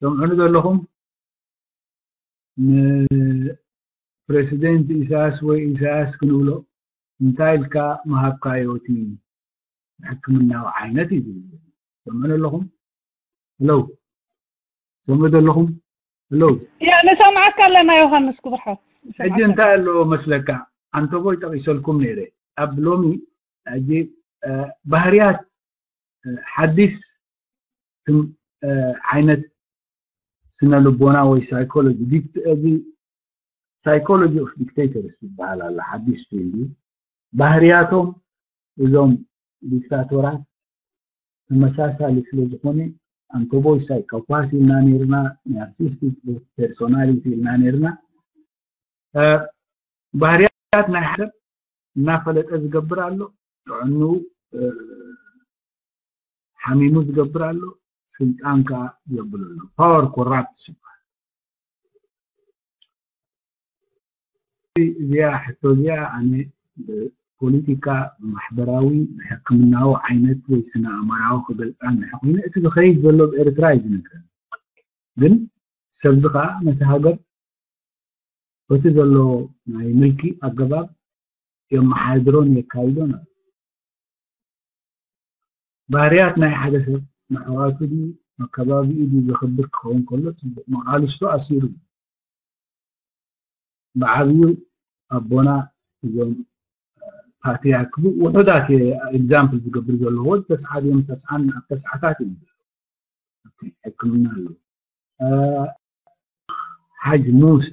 ሰምዑኒ ዘለኹም ንፕሬሲደንት ኢሳያስ ወይ ኢሳያስ ክንብሎ እንታይ ኢልካ መሃብካዮ እቲ ሕክምናዊ ዓይነት እዩ ዝብል ሰምዑ ኣለኹም ለው ሰምዑ ዘለኹም ለው ንሰምዓካ ኣለና ዮሃንስ ክብርሓው ሕጂ እንታይ ኣለዎ መስለካ ኣንተቦይ ጠቂሰልኩም ነይረ ኣብ ሎሚ ሕጂ ባህርያት ሓዲስ ዓይነት ስነ ልቦና ወይ ሳይኮሎጂ እዚ psychology of dictators ይበሃል ኣሎ ሓዲስ ፊልድ ባህርያቶም እዞም ዲክታቶራት ተመሳሳሊ ስለ ዝኾነ ኣንቶቦይ ሳይኮፓት ኢልና ነርና ናርሲስቲክ ፐርሶናሊቲ ኢልና ነርና ባህርያት ናይ ሰብ እናፈለጠ ዝገብር ኣሎ ጥዕኑ ሓሚሙ ዝገብር ኣሎ ስልጣን ከዓ የብል ኣሎ power corrupts ይበሃል እዚኣ ሕቶ እዚኣ ኣነ ብፖለቲካ ብማሕበራዊ ብሕክምናዊ ዓይነት ወይ ስነ ኣእምራዊ ክገልፃ እንድሕር ኮይነ እቲ ዝኸይድ ዘሎ ብኤርትራ እዩ ዝነግረን ግን ሰብዚ ከዓ ነቲ ሃገር በቲ ዘሎ ናይ ምልኪ ኣገባብ የመሓድሮን የካይዶን ኣሎ ባህርያት ናይ ሓደ ሰብ ንሕዋቱ ድዩ ንከባቢኡ ድዩ ዘኽብር ክኸውን ከሎ ፅቡቕ መቓልስቱ ኣሲሩ ብዓብዩ ኣቦና እዞም ፓትሪያርክ ውሑዳት example ዝገብር ዘለኹ ተስዓ ድዮም ተስዓን ኣብ ተስዓታት እዩ ሕክምና ኣሎ ሓጅ ሙሴ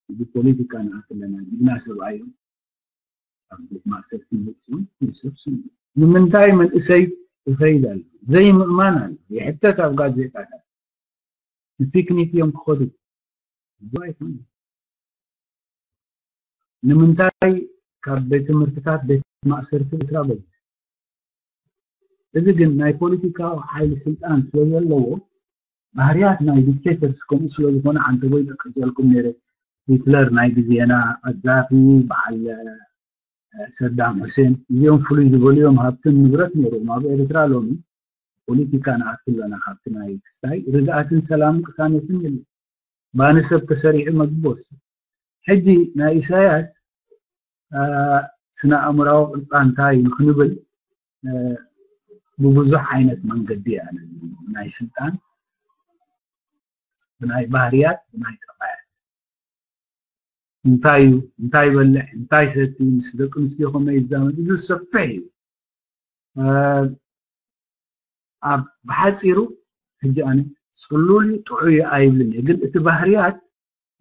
እዚ ፖለቲካ ንኣክለና ጅግና ሰብኣዮም ኣብ ቤት ማእሰርቲ መፅኡ ንሰብሲ ንምንታይ መንእሰይ ይኸይድ ኣሎ ዘይምእማን ኣሎ ይሕተት ኣብ ጋዜጣታት ንፒክኒክ እዮም ክኸዱ ኣይኮነ ንምንታይ ካብ ቤት ትምህርትታት ቤት ማእሰርቲ ኤርትራ በዚ እዚ ግን ናይ ፖለቲካዊ ሓይሊ ስልጣን ስለ ዘለዎ ባህርያት ናይ ዲክቴተርስ ከምኡ ስለ ዝኾነ ኣንተ ወይ ጠቀሰልኩም ነይረ ሂትለር ናይ ግዜና ቀዛፊ በዓል ሰዳም ሁሴን እዚኦም ፍሉይ ዝበልዮም ሃብትን ንብረት ነይሮም ኣብ ኤርትራ ሎሚ ፖለቲካ ንኣትለና ካብቲ ናይ ክስታይ ርግኣትን ሰላምን ቅሳነትን የለ ባኒ ሰብ ተሰሪዑ መግቦስ ሕጂ ናይ ኢሳያስ ስነ ኣእምራዊ ቅርፃ እንታይ ንክንብል ብብዙሕ ዓይነት መንገዲ ኣነ ናይ ስልጣን ብናይ ባህርያት ብናይ ጠባያት እንታይ እዩ እንታይ ይበልዕ እንታይ ሰቲ ምስ ደቂ ኣንስትዮ ከመይ ይዛመድ እዚ ዝሰፍሕ እዩ ኣብ ብሓፂሩ ሕጂ ኣነ ፅሉል ጥዑይ ኣይብልን እየ ግን እቲ ባህርያት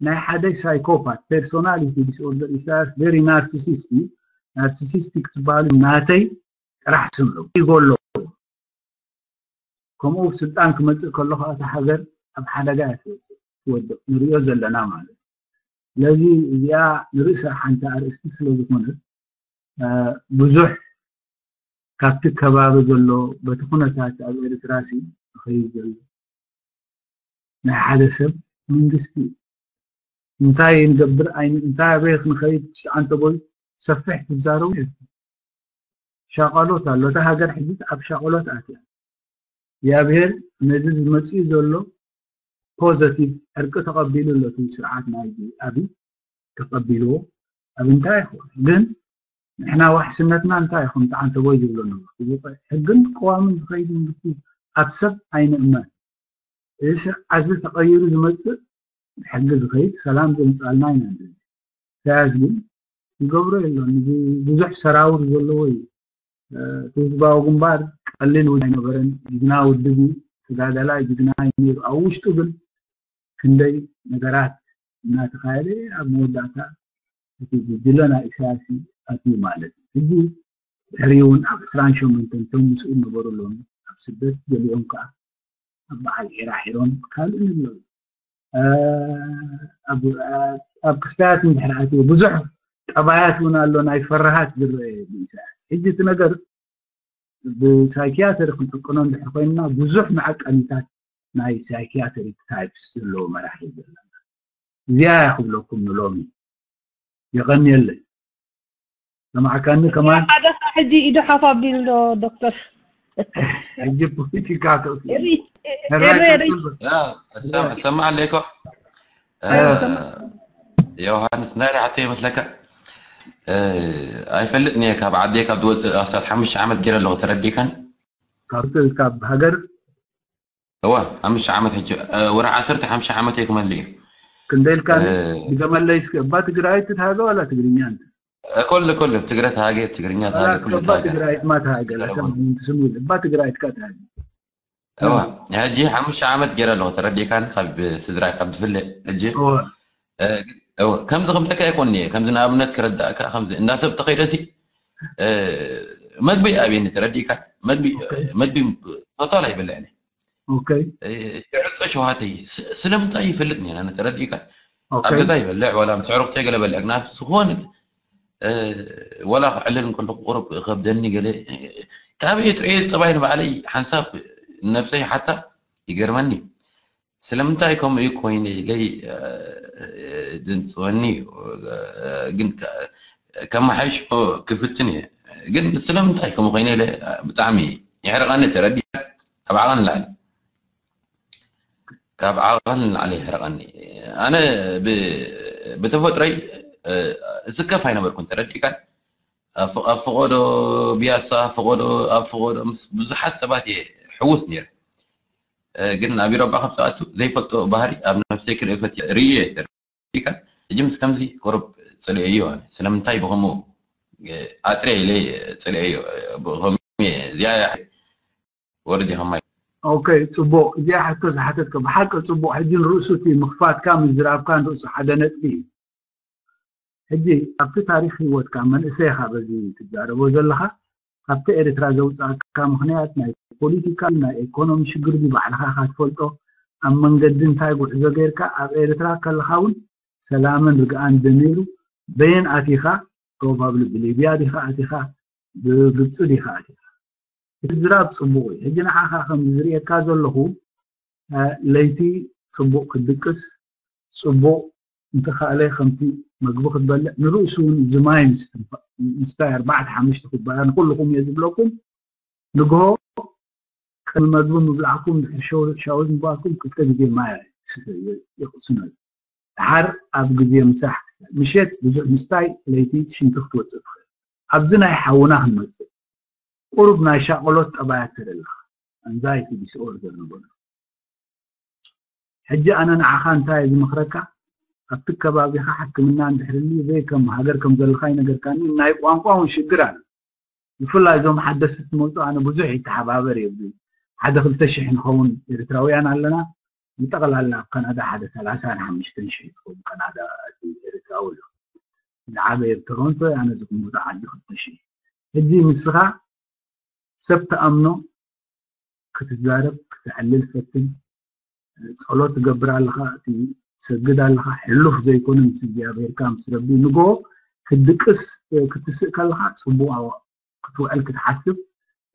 ናይ ሓደ ሳይኮፓት personality disorder ኢሳያስ very narcissist እዩ narcissistic ትበሃሉ ናተይ ጥራሕ ስምዑ ይጎሎ ከምኡ ስልጣን ክመፅእ ከሎ ከዓ እታ ሃገር ኣብ ሓደጋ እያ ትወፅእ ትወድቕ ንሪኦ ዘለና ማለት ስለዚ እዚኣ ንርእሳ ሓንቲ ኣርእስቲ ስለ ዝኾነት ብዙሕ ካብቲ ከባቢ ዘሎ በቲ ኩነታት ኣብ ኤርትራ ሲ ዝኸይድ ዘሎ ናይ ሓደ ሰብ መንግስቲ እንታይ ንገብር እንታይ ኣበይ ክንኸይድ ትሽዓንተ ቦይ ሰፊሕ ትዛረቡ ሻቐሎት ኣሎ እታ ሃገር ሕጂ ኣብ ሻቐሎት ኣትያ እግዚኣብሔር ነዚ ዝመፅኡ ዘሎ ፖዘቲቭ ዕርቂ ተቐቢሉ ኣሎ እቲ ስርዓት ናይ ኣብይ ተቐቢልዎ ኣብ እንታይ ይኸውን ግን ንሕና ዋሕስነትና እንታይ ይኹን ተዓንተቦይ ዝብሎ ነበሩ ሕግን ቅዋምን ዝኸይድ መንግስቲ ኣብ ሰብ ኣይንእመን እዚ ስርዓት እዚ ተቐይሩ ዝመፅእ ብሕጊ ዝኸይድ ሰላም ዘምፅኣልና ኢና ንደሊ ኢሳያስ ግን ይገብሮ የሎን ብዙሕ ሰራውር ዘለዎ እዩ እቲ ህዝባዊ ግንባር ቀሊል ውድብ ኣይነበረን ጅግና ውድብ እዩ ተጋዳላይ ጅግና እዩ ነይሩ ኣብ ውሽጡ ግን ክንደይ ነገራት እናተኻየደ ኣብ መወዳእታ እቲ ጉጅለ ናይ ኢሳያስ ኣትዩ ማለት እዩ ሕጂ ድሕሪኡ እውን ኣብ ዕስራን ሸሞንተን እቶም ምስኡ ዝነበሩ ኣለዉ ኣብ ስደት ገሊኦም ከዓ ኣብ በዓል ዒራሒሮም ካልእ ንብሎ ኣብ ክስታያት እንድሕር ኣትዩ ብዙሕ ጠባያት እውን ኣሎ ናይ ፈራሃት ዝረአ ብኢሳያስ። ሕጂ እቲ ነገር ብሳይኪያትሪ ክንዕቅኖ እንድሕር ኮይንና ብዙሕ መዐቀኒታት ናይ ሳይኪያትሪክ ታይፕስ ዘለዎ መራሒ ዘለና። እዚኣ እያ ክብለኩም ንሎሚ። የቐንየለይ። ሰማዕካኒ ከማን? ሓደ ኸዓ ሕጂ ኢዱ ሓፍ ኣቢሉ ኣሎ ዶክተር። ሕጂ ፖለቲካ ተውሲ ሪ- ሪ- ሪ- ሰማዕ ኣለይኮ ዮሃንስ ናይ ርዓቶ ይመስለካ። ኣይፈልጥን እየ፣ ካብ ዓደይ ካብ ዝወፅእ ኣስታት ሓሙሽተ ዓመት ገይረ ኣለኹ። ተረዲእካን? ካብ ሃገር እዋ ሓሙሽተ ዓመት ሕጂ ወርሒ ዓሰርተ ሓሙሽተ ዓመት እየ ክመልእ እዩ። ክንደይ ኢልካ ድገመለይ እስከ። እባ ትግራይ ትትሃገ ዋላ ትግርኛ እንተ ኩሉ ኩሉ ትግረ ተሃገ፣ ትግርኛ ተሃገ፣ ኩሉ እባ ተሃገ። ትግራይ ድማ ተሃገ። እባ ትግራይ ትካ ተሃገ። እዋ ሕጂ ሓሙሽተ ዓመት ገይረ ኣለኹ። ተረዲእካን? ካብ ስድራይ ካብ ዝፍለ ሕጂ ከምዚ ክብለካ ኣይኮን እየ። ከምዚ ንኣብነት ክረዳእካ፣ ከምዚ እንዳ ሰብ ተኸይደሲ መግቢ ኣብየኒ። ተረዲእካ? መግቢ መግቢ ቶታል ኣይበልዕን እየ። ኦኬ ይዕጾ ሸውሃተይ ስለምንታይ ይፈልጥ ነና። ተረዲእካ? ኣብ ገዛ ይበልዕ ዋላ ምስ ዕሩኽተይ ገለ በልዕ ግና ዝኾነ ወላ ክዕልል እንከሎ ቁሩብ ከብደኒ ገለ ካብየ ጥዑየ ዝጠባይ ንባዕለይ ሓንሳብ ነብሰይ ሓታ ይገርመኒ። ስለምንታይ ከምኡ ኮይኑ ኢለይ ድንፅወኒ እዩ። ግን ከመሓይሾ ክፍትን እየ። ግን ስለምንታይ ከምኡ ኮይነ ኢለ ብጣዕሚ የሕርቐኒ። ተረዲእ? ካብ ዓቐን ንላዕሊ ካብ ዓቐን ንላዕሊ የሕርቐኒ። ኣነ ብተፈጥሮይ እስከፍ ኣይነበርኩን። ተረዲእካ? ኣብ ፈቐዶ ቢያሳ፣ ፈቐዶ ኣብ ፈቐዶ ምስ ብዙሓት ሰባት እየ ሕውስ ነይረ። ግን ናብ ኢሮጳ ካብ ዝኣቱ ዘይፈልጦ ባህሪ ኣብ ነፍሰይ ክርኢ ፈትየ ርእየ። ተረዲእካ? ሕጂ ምስ ከምዚ ቁሩብ ጽልኤዮ። ኣነ ስለምንታይ ብኸምኡ ኣጥርየ ኢለ ጽልኤዮ። ብኸምኡ እዚኣ ወርዲ ከማይ ኦኬ፣ ጽቡቕ። እዚኣ ሕቶ ዝሓተትካ ብሓቂ ጽቡቕ። ሕጂ ንርእሱ እቲ ምኽፋትካ ምዝራብካ ንርእሱ ሓደ ነጥቢ እዩ። ሕጂ ኣብቲ ታሪኽ ህይወትካ መንእሰይኻ በዚ ትዛረቦ ዘለኻ ካብቲ ኤርትራ ዘውጻእካ ምኽንያት ናይ ፖለቲካ ናይ ኤኮኖሚ ሽግር ድዩ ባዕልኻ ኢኻ ትፈልጦ? ኣብ መንገዲ እንታይ ጉዕዞ ጌርካ ኣብ ኤርትራ ከለኻ እውን ሰላምን ርግኣን ደነይሩ በየን ኣቲኻ? ፕሮባብሊ ብሊብያ ዲኻ ኣቲኻ? ብግብጺ ዲኻ ኣቲኻ? ምዝራብ ጽቡቕ እዩ። ሕጂ ንዓኻ ከም ዝርእየካ ዘለኹ ለይቲ ጽቡቕ ክትድቅስ ጽቡቕ እንተኻእለ ከምቲ መግቢ ክትበልዕ ንርእሱ እውን እዚ ማይ ምስታይ ኣርባዕተ ሓሙሽተ ኩባያ ንኩልኹም እየ ዝብለኩም። ንግሆ ቅድሚ መግቢ ምብላዕኩም ድሕሪ ሻወዝ ምባልኩም ክልተ ግዜ ማይ ይቕስነሉ። ድሓር ኣብ ግዜ ምሳሕ ምሸት ብዙሕ ምስታይ ለይቲ ሽንቲ ክትወፅእ ትኽእል። ኣብዚ ናይ ሓውና ክንመፅእ ቁሩብ ናይ ሻቆሎት ጠባያት ተደለኻ ኣንዛይቲ ዲስኦርደር ንበሎ። ሕጂ ኣነ ንዓኻ እንታይ ዝመኽረካ ኣብቲ ከባቢኻ ሕክምና እንድሕር ሊ ዘይ ከም ሃገር ከም ዘለኻ ይነገርካኒ ናይ ቋንቋ እውን ሽግር ኣሎ። ብፍላይ እዞም ሓደስቲ ትመፁ ኣነ ብዙሕ ይተሓባበር እየ። ሓደ ክልተ ሽሕ ንኸውን ኤርትራውያን ኣለና። ብጠቕላላ ኣብ ካናዳ ሓደ ሰላሳን ሓሙሽተን ሽሕ ዝኸውን ካናዳ ኤርትራዊ ኣሎ። ዝዓበየ ኣብ ቶሮንቶ ኣነ ዝቕመጦ ዓዲ ክልተ ሽሕ። ሕጂ ንስኻ ሰብ ትኣምኖ ክትዛረብ ክተዕልል ፈትን። ጸሎት ትገብር ኣለኻ፣ ትሰግድ ኣለኻ፣ ሕሉፍ ዘይኮነ ምስ እግዚኣብሄርካ ምስ ረቢ ንጎ ክትድቅስ ክትስእ ከለኻ ጽቡቕ ክትውዕል ክትሓስብ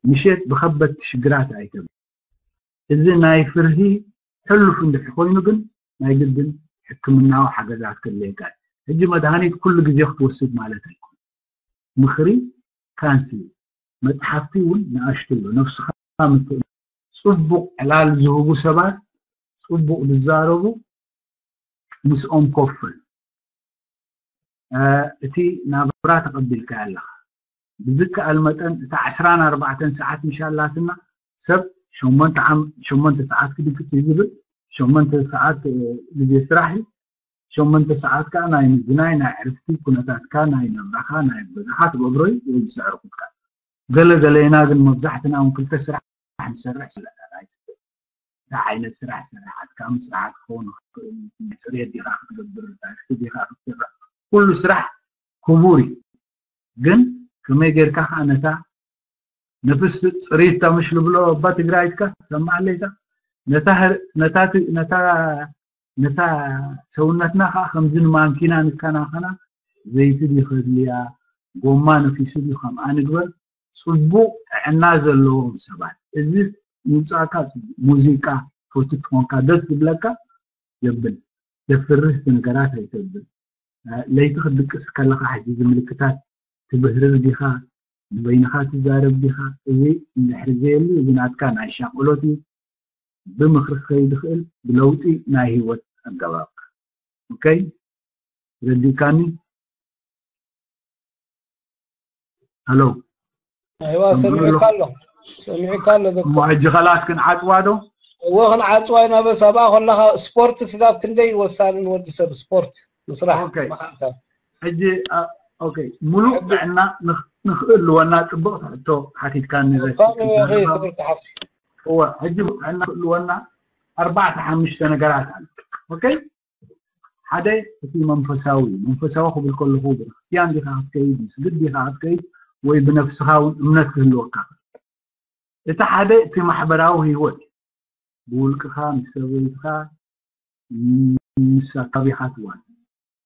ምሸት ብኸበድቲ ሽግራት ኣይተብ እዚ ናይ ፍርሂ ሕሉፍ እንድሕር ኮይኑ ግን ናይ ግድን ሕክምናዊ ሓገዛት ክድልየካ እዩ። ሕጂ መድሃኒት ኩሉ ግዜ ክትወስድ ማለት ኣይኮን። ምኽሪ ካንስል መጽሓፍቲ እውን ንኣሽቱ ኣሎ ነፍስኻ ምትእ ጽቡቕ ዕላል ዝህቡ ሰባት ጽቡቕ ዝዛረቡ ምስኦም ኮፍል እቲ ናብራ ተቐቢልካ ኣለኻ። ብዝከኣል መጠን እታ ዕስራን ኣርባዕተን ሰዓት ምሻላትና ሰብ ሸሞንተ ዓም- ሸሞንተ ሰዓት ክድቅስ እዩ ዝብል። ሸሞንተ ሰዓት እ፣ ግዜ ስራሕ እዩ። ሸሞንተ ሰዓት ከዓ ናይ ምዝናይ ናይ ዕርፍቲ ኩነታትካ ናይ ናብራኻ ናይ ገዛኻ ትገብሮ እዩ ወይ ዝስዕርኩትካ። ገለ ገሌና ግን መብዛሕትና እውን ክልተ ስራሕ ንሰርሕ ስለና ናይ እንታይ ዓይነት ስራሕ ስራሕ ኣድካሚ ስራሕ ክኸውን ይኽእል እዩ። ጽሬት ዲኻ ክትገብር፣ ታክሲ ዲኻ ክትሰርሕ፣ ኩሉ ስራሕ ክቡር እዩ። ግን ከመይ ጌርካ ከዓ ነታ ነፍስ ጽሬት ታምሽ ልብሎ እባ ትግራይትካ ትሰማዕ ኣለይታ ነታ ነታ ነታ ሰውነትና ከዓ ከምዚ ንማንኪና ንከናኸና ዘይቲ ድዩ ከድልያ፣ ጎማ ነፊሱ ድዩ፣ ከምኣ ንግበር። ጽቡቕ ጥዕና ዘለዎም ሰባት፣ እዚ ምውጻእካ ጽቡቕ። ሙዚቃ ፈቱ ትኾንካ፣ ደስ ዝብለካ የብል። ዘፍርህ ነገራት ኣይተብል። ለይቲ ክትድቅስ ከለኻ ሕጂ እዚ ምልክታት ትብህርር ዲኻ፣ ንበይንኻ ትዛረብ ዲኻ? እዚ እንድሕሪ ዘየሉ፣ እዚ ናትካ ናይ ሻቕሎት እዩ። ብምኽሪ ክኸይድ ይኽእል፣ ብለውጢ ናይ ህይወት ኣገባብካ። ኦኬ? ረዲእካኒ? ሃሎ? ኣይዋ፣ ሰሚዕካ ኣሎ። ሰሚዕካ ኣሎ ዶክተር። እሞ ሕጂ ኸላስ ክንዓጽዋ ዶ? እወ፣ ክንዓጽዋ ኢና። በስ ኣብኣ ከለኻ ስፖርት ስጋብ ክንደይ ወሳኒ ንወዲ ሰብ፣ ስፖርት ምስራሕ ኦኬ። መዓልታ። ሕጂ አ፣ ኦኬ፣ ሙሉእ ጥዕና ንኽ- ንኽእልወና ጽቡቕ ሕቶ ሓቲትካኒ። ረሲዕ ፋኑ ክዛረብ። ክብርቲ ሓፍቲ። እወ፣ ሕጂ ጥዕና ክእልወና ኣርባዕተ ሓሙሽተ ነገራት ኣሎ። ኦኬ? ሓደ እቲ መንፈሳዊ እዩ። መንፈሳዊ ክብል ከለኹ ቤተክርስትያን ዲኻ ክትከይድ፣ ምስግድ ዲኻ ክትከይድ፣ ወይ ብነፍስኻ እውን እምነት ክህልወካ። እቲ ሓደ እቲ ማሕበራዊ ህይወት እዩ። ብውልቅኻ፣ ምስ ሰበይትኻ፣ ምስ ኣካባቢኻ ትዋን።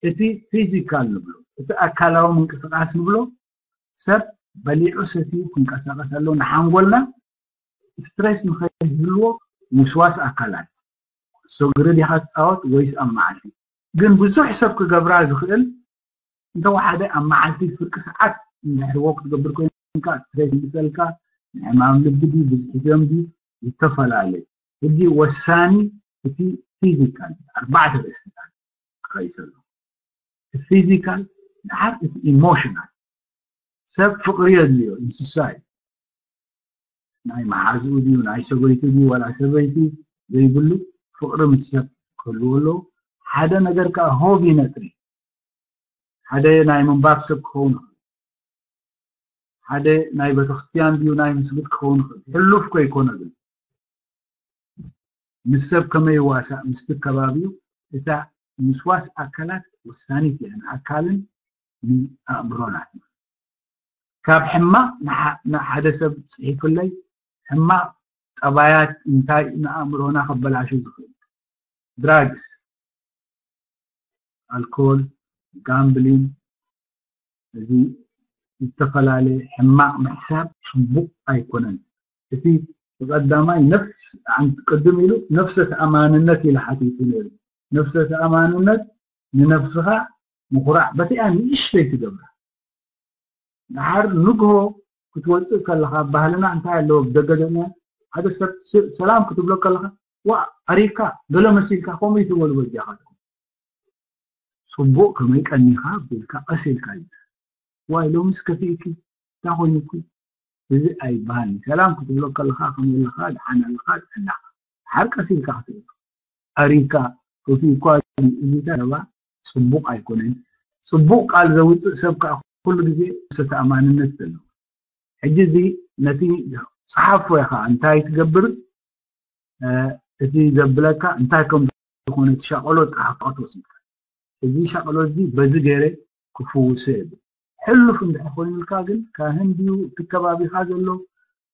እቲ ፊዚካል ንብሎ፣ እቲ ኣካላዊ ምንቅስቃስ ንብሎ፣ ሰብ በሊዑ ሰትዩ ክንቀሳቀስ ኣለዎ። ንሓንጎልና ስትሬስ ንኸይህልዎ ምስዋስ ኣካላት። ኩዕሶ እግሪ ዲኻ ትጻወት ወይስ ኣብ መዓልቲ? ግን ብዙሕ ሰብ ክገብራ ዝኽእል እንተወሓደ ኣብ መዓልቲ ፍርቂ ሰዓት እንድሕር ወክ ክትገብር ኮይንካ ስትሬስ ይምጸልካ፣ ንሕማም ልቢ ድዩ፣ ብዝሒ ደም ድዩ፣ ይፈላለ። ሕጂ ወሳኒ እቲ ፊዚካል ኣርባዕተ ርእስታት ክኸይሰሉ። እቲ ፊዚካል፣ ድሓር እቲ ኢሞሽናል። ሰብ ፍቕሪ የድልዮ፣ እንስሳ እዩ። ናይ መሓዝኡ ድዩ፣ ናይ ሰበይቱ ድዩ፣ ዋላ ሰበይቲ ዘይብሉ ፍቕሪ ምስ ሰብ ክህልዎ ኣለዎ። ሓደ ነገር ከኣ ሆቢ ነጥሪ። ሓደ ናይ ምንባብ ሰብ ክኸውን ይኽእል። ሓደ ናይ ቤተክርስትያን ድዩ፣ ናይ ምስግድ ክኸውን ይኽእል። ሕሉፍ ከይኮነ ግን ምስ ሰብ ከመይ ይዋሳእ ምስቲ ከባቢኡ፣ እታ ምስዋስ ኣካላት ወሳኒት እያ ንኣካልን ንኣእምሮናት። ካብ ሕማቕ ንሓ- ንሓደ ሰብ ጽሒፉለይ፣ ሕማቕ ጠባያት እንታይ ንኣእምሮና ከበላሹ ዝኽእል? ድራግስ፣ ኣልኮል፣ ጋምብሊን፣ እዚ ዝተፈላለየ ሕማቕ ምሕሳብ ጽቡቕ ኣይኮነን። እቲ ብቐዳማይ ነፍስ ኣን- ቅድም ኢሉ ነፍሰ ተኣማንነት ኢሉ ሓቲቱ ነይሩ። ነፍሰ ተኣማንነት ንነፍስኻ ምኹራዕ፣ በቲኣ ንእሽተይ ትገብራ። ድሓር ንግሆ ክትወፅእ ከለኻ፣ ባህልና እንታይ ኣለዎ ብደገ ደኛ ሓደ ሰብ ስ- ሰላም ክትብሎ ከለኻ፣ ዋ፣ ኣሪካ ገለ መሲልካ፣ ከምኡ ይትበሉ በጃኻ። ጽቡቕ ከመይ ቀኒኻ ኣቢልካ ቀስ ኢልካ እዩ። ዋይ፣ ሎምስ ከፊእኪ፣ እንታይ ኮይኑኪ? እዚ ኣይበሃልን። ሰላም ክትብሎ ከለኻ፣ ከመይ ኣለኻ፣ ደሓን ኣለኻ፣ ጥዕናኻ። ድሓር ቀስ ኢልካ ክትብል። ኣሪካ፣ ከፊእኳ ድዩ? እዚ ዘረባ ጽቡቕ ኣይኮነን። ጽቡቕ ቃል ዘውጽእ ሰብ ከኣ ኩሉ ግዜ ተኣማንነት ዘለዎ። ሕጂ እዚ ነቲ ጸሓፎ ኢኻ፣ እንታይ ትገብር፣ እ፣ እቲ ዘብለካ እንታይ ከም ዝኾነ እቲ ሻቐሎት ጸሓፍ ክትወስድ። እዚ ሻቐሎት እዚ በዚ ገይረ ክፍውሶ የብል። ሕሉፍ እንድሕር ኮይኑልካ ግን ካህን ድዩ እቲ ከባቢኻ ዘሎ፣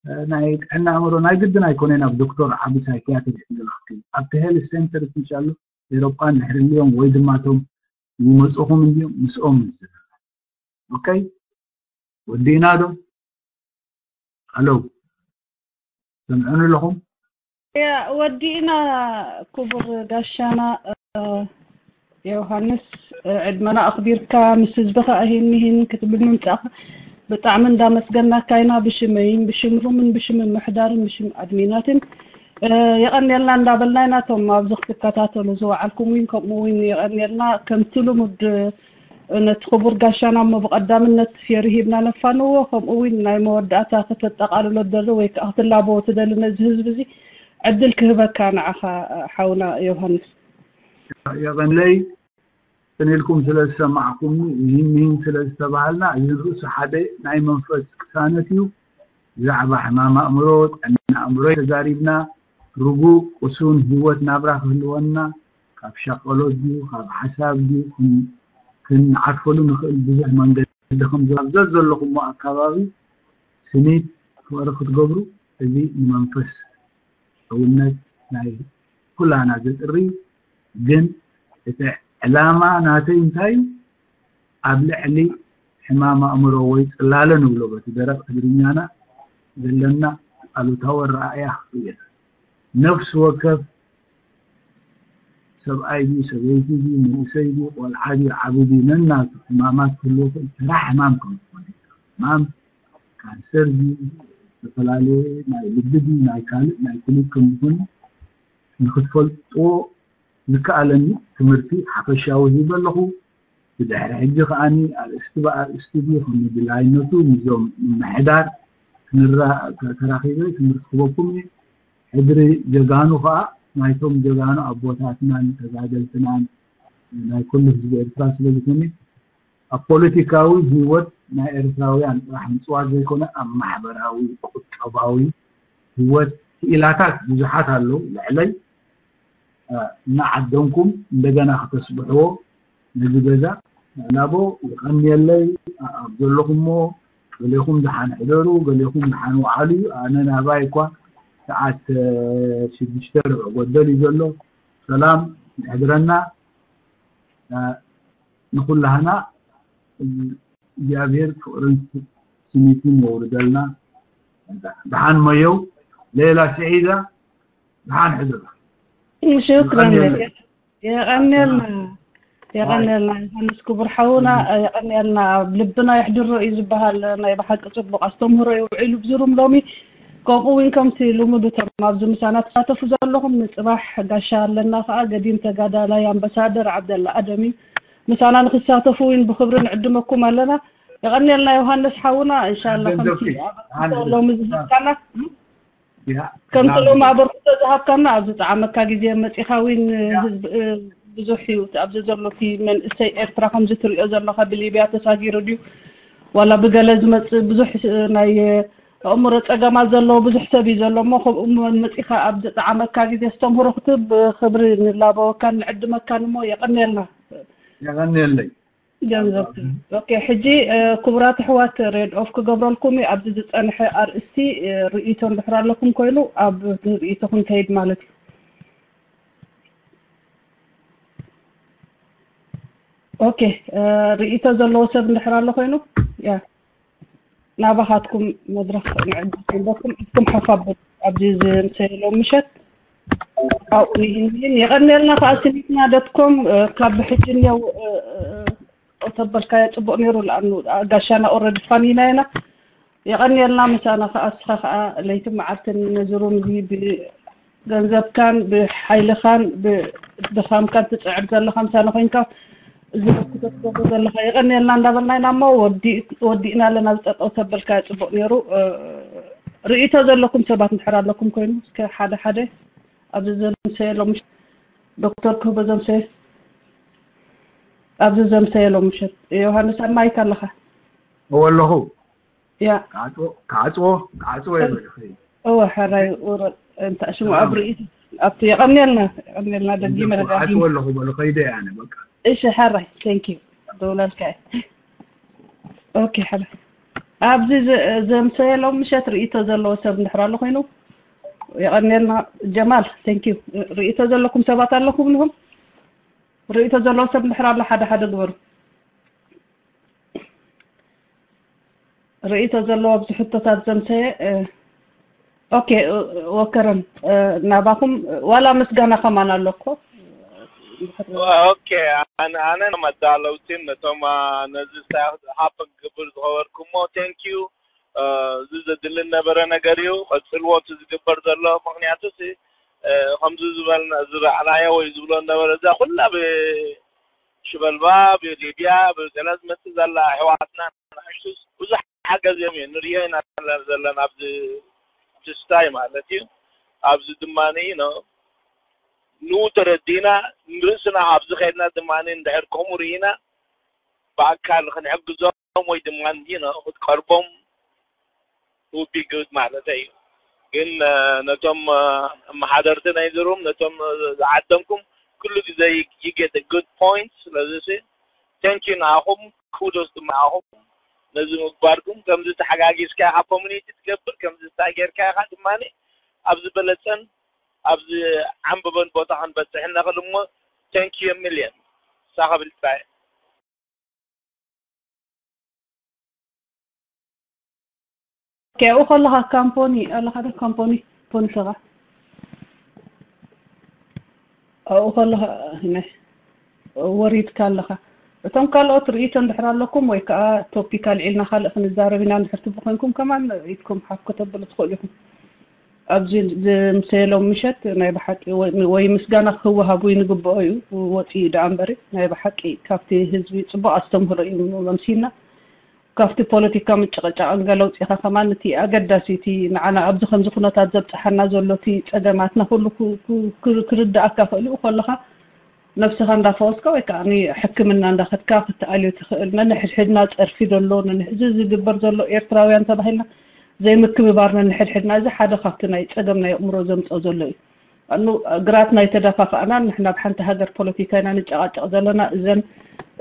እ፣ ናይ ጥዕና ኣእምሮ ናይ ግድን ኣይኮነን ኣብ ዶክተር ዓቢ ሳይኪያትሪስት ገለ ክትከይድ። ኣብቲ ሄልት ሴንተር እንሻሎ ኤሮጳ እንድሕር እንድዮም ወይ ድማ እቶም ይመጽኹም እንድዮም ምስኦም ንዝረብ። ኦኬ፣ ወዲእና ዶ? ኣለው፣ ሰምዑኒ ኣለኹም? ያ፣ ወዲእና። ክቡር ጋሻና፣ እ፣ ዮሃንስ፣ እ፣ ዕድመና ኣኽቢርካ ምስ ህዝብኻ እሂን ምሂን ክትብል ምምጻእኻ ብጣዕሚ እንዳመስገናካ ኢና። ብሽመይን ብሽም ሩምን ብሽም ምምሕዳርን ብሽም ኣድሚናትን፣ እ፣ የቐንየልና እንዳበልና ኢና። እቶም ኣብዚ ክትከታተሉ ዝወዓልኩም እውን ከምኡ እውን የቐንየልና። ከምቲ ልሙድ፣ እ፣ ነቲ ክቡር ጋሻና እሞ ብቐዳምነት ፍዮሪ ሂብና ነፋንዎ። ከምኡ እውን ናይ መወዳእታ ከተጠቓልሎ ትደሊ ወይ ከዓ ክትላበዎ ትደሊ ነዚ ህዝቢ እዚ ዕድል ክህበካ ንዓኻ፣ እ፣ ሓውና ዮሃንስ። የቐንለይ፣ ቅን ኢልኩም ስለ ዝሰማዕኩምኒ፣ ይህን ምሂን ስለ ዝተባሃልና፣ እዚ ርእሱ ሓደ ናይ መንፈስ ቅሳነት እዩ። ብዛዕባ ሕማም ኣእምሮ፣ ጥዕና ኣእምሮ ተዛሪብና፣ ርጉእ፣ ቅሱን ህይወት ናብራ ክህልወና፣ ካብ ሻቐሎት ድዩ፣ ካብ ሓሳብ ድዩ፣ ክን-፣ ክንዓርፈሉ ንኽእል ብዙሕ መንገዲ ከም ዘሎ ዘለኹሞ ኣካባቢ ስኒት ፍቕሪ ክትገብሩ፣ እዚ ንመንፈስ ሕውነት ናይ ኩላና ዘጥሪ፣ ግን እቲ ዕላማ ናተይ እንታይ እዩ? ኣብ ልዕሊ ሕማም ኣእምሮ ወይ ጽላለ ንብሎ በቲ ደረቕ ትግርኛና ዘለና ኣሉታዊ ኣረኣእያ ክቕየር፣ ነፍሲ ወከፍ ሰብኣይ ድዩ፣ ሰበይቲ ድዩ፣ መንእሰይ ድዩ፣ ቆልዓ ድዩ፣ ዓቢ ድዩ፣ ነናቱ ሕማማት ክህልዎ ይኽእል። ተራ ሕማም ከም ዝኾነ፣ ሕማም ካንሰር ድዩ፣ ዝተፈላለየ ናይ ልቢ ድዩ፣ ናይ ካልእ ናይ ኩሊት ከም ዝኾነ ንክትፈልጥዎ ዝከኣለኒ ትምህርቲ ሓፈሻዊ ሂበ ኣለኹ። ብድሕሪ ሕጂ ከኣኒ ኣርእስቲ ብኣርእስቲ ድዩ ከም ምድላይነቱ ምስዞም ምምሕዳር ክንራ-፣ ተራኺበ ትምህርቲ ክህበኩም እየ። ሕድሪ ጀጋኑ ከኣ ናይቶም ጀጋኑ ኣቦታትናን ተጋደልትናን ናይ ኩሉ ህዝቢ ኤርትራ ስለ ዝኾነ ኣብ ፖለቲካዊ ህይወት ናይ ኤርትራውያን ጥራሕ ምጽዋት ዘይኮነ ኣብ ማሕበራዊ፣ ቁጠባዊ ህይወት ክኢላታት ብዙሓት ኣለዉ ልዕለይ። እ፣ እናዓደምኩም እንደገና ክተስብሕዎ ነዚ ገዛ ላቦ የቐንየለይ። ኣብ ዘለኹሞ ገሌኹም ደሓን ሕደሩ፣ ገሌኹም ደሓን ውዓሉ እዩ። ኣነ ናባይ እኳ ሰዓት፣ እ፣ ሽዱሽተ ርብዕ ጎደል እዩ ዘሎ። ሰላም ይሕድረና፣ እ፣ ንኹላህና፣ እ፣ እግዚኣብሔር ፍቕርን ስ-፣ ስኒትን የውርደልና። ደሓን መየው ሌላ ስዒዳ፣ ደሓን ሕደሩ። ሽክረን የቐንየለይ። ለክ። የቐንየልና። የቐንየልና ዮሃንስ ክቡር ሓውና፣ የቐንየልና። ኣብ ልብና የሕድሮ እዩ ዝበሃል። ናይ ብሓቂ ጽቡቕ ኣስተምህሮ እዩ ውዒሉ ብዝሩም ሎሚ። ከምኡ እውን ከምቲ ልሙድ እቶም ኣብዚ ምሳና ትሳተፉ ዘለኹም ንጽባሕ ጋሻ ኣለና ከኣ ገዲም ተጋዳላይ ኣምባሳደር ዓብደላ ኣደም እዩ። ምሳና ንክትሳተፉ እውን ብክብሪ ንዕድመኩም ኣለና። የቐንየልና ዮሃንስ ሓውና። እንሻላ ከምቲ ገንዘብኪ፣ ኣብ ሃንድ ሎሚ ዝህብካና ያ፣ ከምቲ ላም- ሎም ኣበርክቶ ዝሃብካና ኣብ ዝጠዓመካ ግዜ መጺኻ እውን ህዝቢ፣ እ፣ ብዙሕ እዩ እቲ ኣብዚ ዘሎ እቲ መንእሰይ ኤርትራ ከምዚ ትሪኦ ዘለኻ ብሊብያ ተሳጊሩ ድዩ ዋላ ብገለ ዝመጽእ ብዙሕ ስ-፣ ናይ ኣእምሮ ጸገማት ዘለዎ ብዙሕ ሰብ እዩ ዘሎ እሞ ከምኡ መ-፣ መጺኻ ኣብ ዝጠዓመካ ግዜ ዝተምህሮ ክትብ ብክብሪ ንላበወካን ንዕድመካን እሞ የቐንየልና። የቐንየለይ። ገንዘብ ኦኬ። ሕጂ እ፣ ክቡራት ኣሕዋት ሬድ ኦፍ ክገብረልኩም እዩ። ኣብዚ ዝጸንሐ ኣርእስቲ እ፣ ርእይቶ እንድሕር ኣለኩም ኮይኑ ኣብ ርእይቶኹም ከይድ ማለት እዩ። ኦኬ። እ፣ ርእይቶ ዘለዎ ሰብ እንድሕር ኣሎ ኮይኑ ያ ናባኻትኩም መድረኽ ንዕድኩም ኢትኩም ሓፍ ኣብሉ። ኣብዚ ዝምሰሎም ምሸት ኣብኡ ንህንህን የቐንየልና ከዓ ስኒትና ዶት ኮም እ፣ ካብ ብሕጂ እኒው እ፣ እ፣ እ፣ ተበልካዮ ጽቡቕ ነይሩ። ለኣኑ ጋሻና ኦረዲ ፋኒና ኢና። የቐንየልና ምሳና ከዓ እስኻ ከዓ ለይትን መዓልትን ነዚ ሩም እዚ ብገንዘብካን ብሓይልኻን ብድኻምካን ትጽዕር ዘለኻ ምሳና ኮይንካ እዚ ክትገብሮ ዘለኻ የቐንየልና እንዳበልና ኢና እሞ ወዲ-፣ ወዲእና ኣለና። ብጸጠው ተበልካዮ ጽቡቕ ነይሩ። እ፣ ርእይቶ ዘለኩም ሰባት እንድሕር ኣለኩም ኮይኑ እስከ ሓደ ሓደ ኣብዚ ዘምሰየ ሎሚ ዶክተር ክህቦ ዘምሰየ ኣብዚ ዘምሰየ ሎሚ ምሸት ዮሃንስ ኣብ ማይክ ኣለኻ። እወ ኣለኹ። ያ ክዓጽዎ፣ ክዓጽዎ፣ ክዓጽዎ እየ በሉ፣ ኸይደ። እወ፣ ሕራይ ውረድ። እንታ ሽሙ ኣብ ርእይቶ ኣብቲ የቐንየልና፣ የቐንየልና፣ ደጊመ ክዓጽዎ ደጋጊመ። ኣለኹ በሉ፣ ኸይደ እየ ኣነ፣ በቃ። እሺ፣ ሕራይ፣ ቴንክ ዩ። ደውለልካ እየ። ኦኬ፣ ሕራይ። ኣብዚ ዘ-፣ ዘምሰየ ሎም ምሸት ርእይቶ ዘለዎ ሰብ እንድሕር ኣሎ ኮይኑ፣ የቐንየልና። ጀማል፣ ቴንክ ዩ። ርእይቶ ዘለኩም ሰባት ኣለኩም ንኹም? ርእይቶ ዘለዎ ሰብ እንድሕር ኣሎ፣ ሓደ ሓደ ግበሩ። ርእይቶ ዘለዎ ኣብዚ ሕቶታት ዘምሰየ፣ እ፣ ኦኬ፣ እ፣ ወከረን፣ እ፣ ናባኹም፣ እ፣ ዋላ ምስጋና ከማን ኣሎ እኮ። ኦኬ፣ ኣነ፣ ኣነ ነቶም ኣዳለውትን ነቶም፣ አ፣ ነዚ ሃፕን ክብር ዝኸበርኩሞ፣ ቴንክ ዩ። እ፣ እዚ ዘድሊ ነበረ ነገር እዩ። ቀጽልዎ እቲ ዝግበር ዘሎ፣ ምኽንያቱ እቲ፣ እ፣ ከምዚ ዝበልና፣ ዝረኣናዮ ወይ ዝብሎ ነበረ፣ እዛ ኩላ ብ-፣ ሽበልባ፣ ብሊብያ፣ ብገለ ዝመጽእ ዘላ ኣሕዋትና ንኣሽቱ ብዙሕ ሓገዝ እዮም እዩ ንርእዮ ኢና ዘለና ኣብዚ ትስታይ ማለት እዩ። ኣብዚ ድማ ንኡ ተረዲእና ንርእስና ኣብዚ ከድና ድማ እንድሕር ከምኡ ርኢና ብኣካል ክንሕግዞም ወይ ድማ ንኡ ክትቀርቦም ውቢ ግድ ማለት እዩ። ግን፣ እ፣ ነቶም፣ እ፣ ኣመሓደርቲ ናይ ዝሩም፣ ነቶም፣ እ፣ ዝዓደምኩም፣ ኩሉ ግዜ you, you get the good points። ስለዚ ሲ፣ thank you ንዓኹም፣ ኩዶስ ድማ ንዓኹም ነዚ ምግባርኩም። ከምዚ ተሓጋጊዝካ ኢኻ ኮሚኒቲ ትገብር፣ ከምዚ እንታይ ጌርካ ኢኻ ድማ ኣብ ዝበለጸን ኣብ ዝዓንበበን ቦታ ክንበጽሕ ንኽእል እሞ፣ thank you a million። ሳኻ ብልጻየ። ኣብኡ ከለኻ ካምፖኒ ኣለኻ ዶ? ካምፖኒ ፖኒ ሰኻ ኣብኡ ከለኻ ወሪድካ ኣለኻ። እቶም ካልኦት ርእይቶ እንድሕር ኣለኩም ወይ ከዓ ቶፒክ ኣልዒልና ካልእ ክንዛረብ ኢና እንድሕር ትብሉ ኮይንኩም ከማን ርእይትኩም ሓፍ ከተብሉ ትኽእሉ ኢኹም። ኣብዚ ዝምሰሎም ምሸት ናይ ብሓቂ ወይ ምስጋና ክወሃቡ ይንግብኦ እዩ። ወፂኡ ደኣ እምበሪ ናይ ብሓቂ ካብቲ ህዝቢ ፅቡቅ ኣስተምህሮ እዩ መምሲና። ካብቲ ፖለቲካ ምጭቕጫቕን ገለ ኣውፂኻ ከማን እቲ ኣገዳሲ እቲ ንዓና ኣብዚ ከምዚ ኩነታት ዘብፅሓና ዘሎ እቲ ፀገማትና ኩሉ ክርዳእካ ክእል እዩ። ከለካ ነብስኻ እንዳፈወስካ ወይ ከዓ ሕክምና እንዳኸድካ ክትኣልዮ ትኽእል። ነንሕድሕድና ፀርፊ ዘሎ እዚ ዝግበር ዘሎ ኤርትራውያን ተባሂልና ዘይምክብባር ነንሕድሕድና እዚ ሓደ ካብቲ ናይ ፀገም ናይ ኣእምሮ ዘምፅኦ ዘሎ እዩ። ኣኑ ግራት ናይ ተደፋፋእና ንሕና ብሓንቲ ሃገር ፖለቲካ ኢና ንጨቃጨቅ ዘለና። እዘን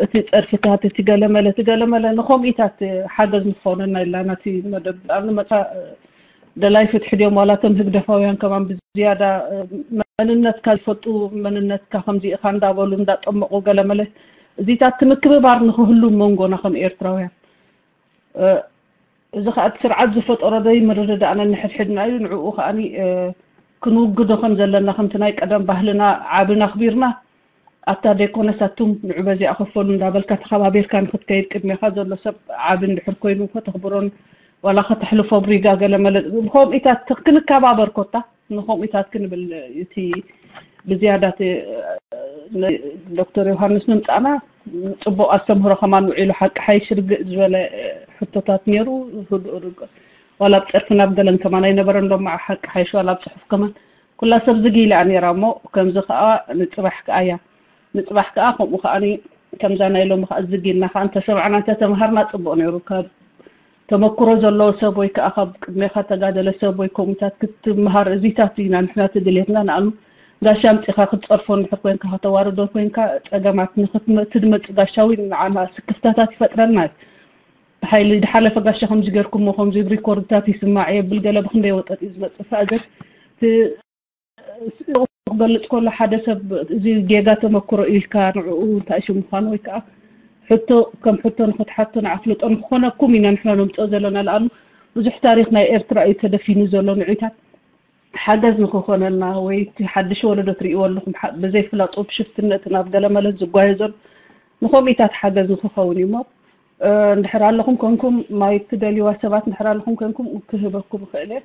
እቲ ፀርፍታት እቲ ገለመለ እቲ ገለመለ ንከምኢታት ሓገዝ ንክኾነና ኢላ ናቲ መደብ ኣኑ መፃ ደላይ ፍትሒ ድዮም ዋላ እቶም ህግደፋውያን ከማን ብዝያዳ መንነትካ ዝፈልጡ መንነትካ ከምዚ ኢኻ እንዳበሉ እንዳጠመቁ ገለመለ እዚታት ትምክብባር ንክህሉ መንጎና ከም ኤርትራውያን እዚ ከዓ እቲ ስርዓት ዝፈጠሮ ደይ ምርድዳእና ንሕድሕድና እዩ። ንዕኡ ከዓ ክንውግዶ ከም ዘለና ከምቲ ናይ ቀደም ባህልና ዓብን ኣኽቢርና ኣታ ደይኮነስ ኣቱም ንዑ በዚኣ ከፈሉ እንዳበልካ ተኸባቢርካ ንክትከይድ ቅድሜኻ ዘሎ ሰብ ዓቢ እንድሕር ኮይኑ ከተኽብሮን ዋላ ከተሕልፎ ብሪጋ ገለ መለ ብከምኢታት ክንከባበር ኮታ ንከምኢታት ክንብል እቲ ብዝያዳ ዶክተር ዮሃንስ ምምፃእና ፅቡቅ ኣስተምህሮ ከማን ውዒሉ ሓቂ ሓይሽ ርግእ ዝበለ ሕቶታት ነይሩ። ህዱእ ርግእ ዋላ ኣብ ፀርፊ ናብ ገለን ከማን ኣይነበረን ሎማዓ ሓቂ ሓይሽ ዋላ ኣብ ፅሑፍ ከማን ኩላ ሰብ ዝግ ኢላ ነይራ እሞ ከምዚ ከዓ ንፅባሕ ከዓ እያ ንፅባሕ ከዓ ከምኡ ከዓ ከምዛ ናይ ሎሚ ከዓ ዝግ ኢልና ከዓ እንተሰማዕና እንተተምሃርና ፅቡቅ ነይሩ ካብ ተመክሮ ዘለዎ ሰብ ወይ ከዓ ካብ ቅድሜካ ተጋደለ ሰብ ወይ ከምኡታት ክትምሃር እዚታት ኢና ንሕና ትድልየትና ንኣኑ ጋሻ ኣምፂኻ ክትፀርፎ እንድሕር ኮይንካ ከተዋርዶ ኮይንካ ፀገማት ንክትመ- ትድመፅ ጋሻ እውን ንዓና ስክፍታታት ይፈጥረልና እዩ ብሓይሊ ድሓለፈ ጋሻ ከምዚ ገርኩሞ ከምዚ ሪኮርድታት ይስማዕ የብል ገለ ብክንደይ ወጠጥ እዩ ዝመፅእ ፋእዘር ክገልፅ ከሎ ሓደ ሰብ እዚ ጌጋ ተመክሮ ኢልካ ንዕኡ እንታይ ሽም ምኳኑ ወይ ከዓ ሕቶ ከም ሕቶ ንክትሓቶ ንኣፍልጦ ንክኾነኩም ኢና ንሕና ነምፅኦ ዘለና ለኣሉ ብዙሕ ታሪክ ናይ ኤርትራ እዩ ተደፊኑ ዘሎ ንዕታት ሓገዝ ንክኾነና ወይ እቲ ሓድሽ ወለዶ ትርእይዎ ኣለኹም ብዘይፍላጡ ብሽፍትነት ናብ ገለ መለት ዝጓየ ዘሎ ንከምኢታት ሓገዝ ንክኸውን እዩ እሞ እንድሕር ኣለኹም ኮንኩም ማይ ትደልይዋ ሰባት እንድሕር ኣለኹም ኮንኩም ክህበኩም ይኽእል እየ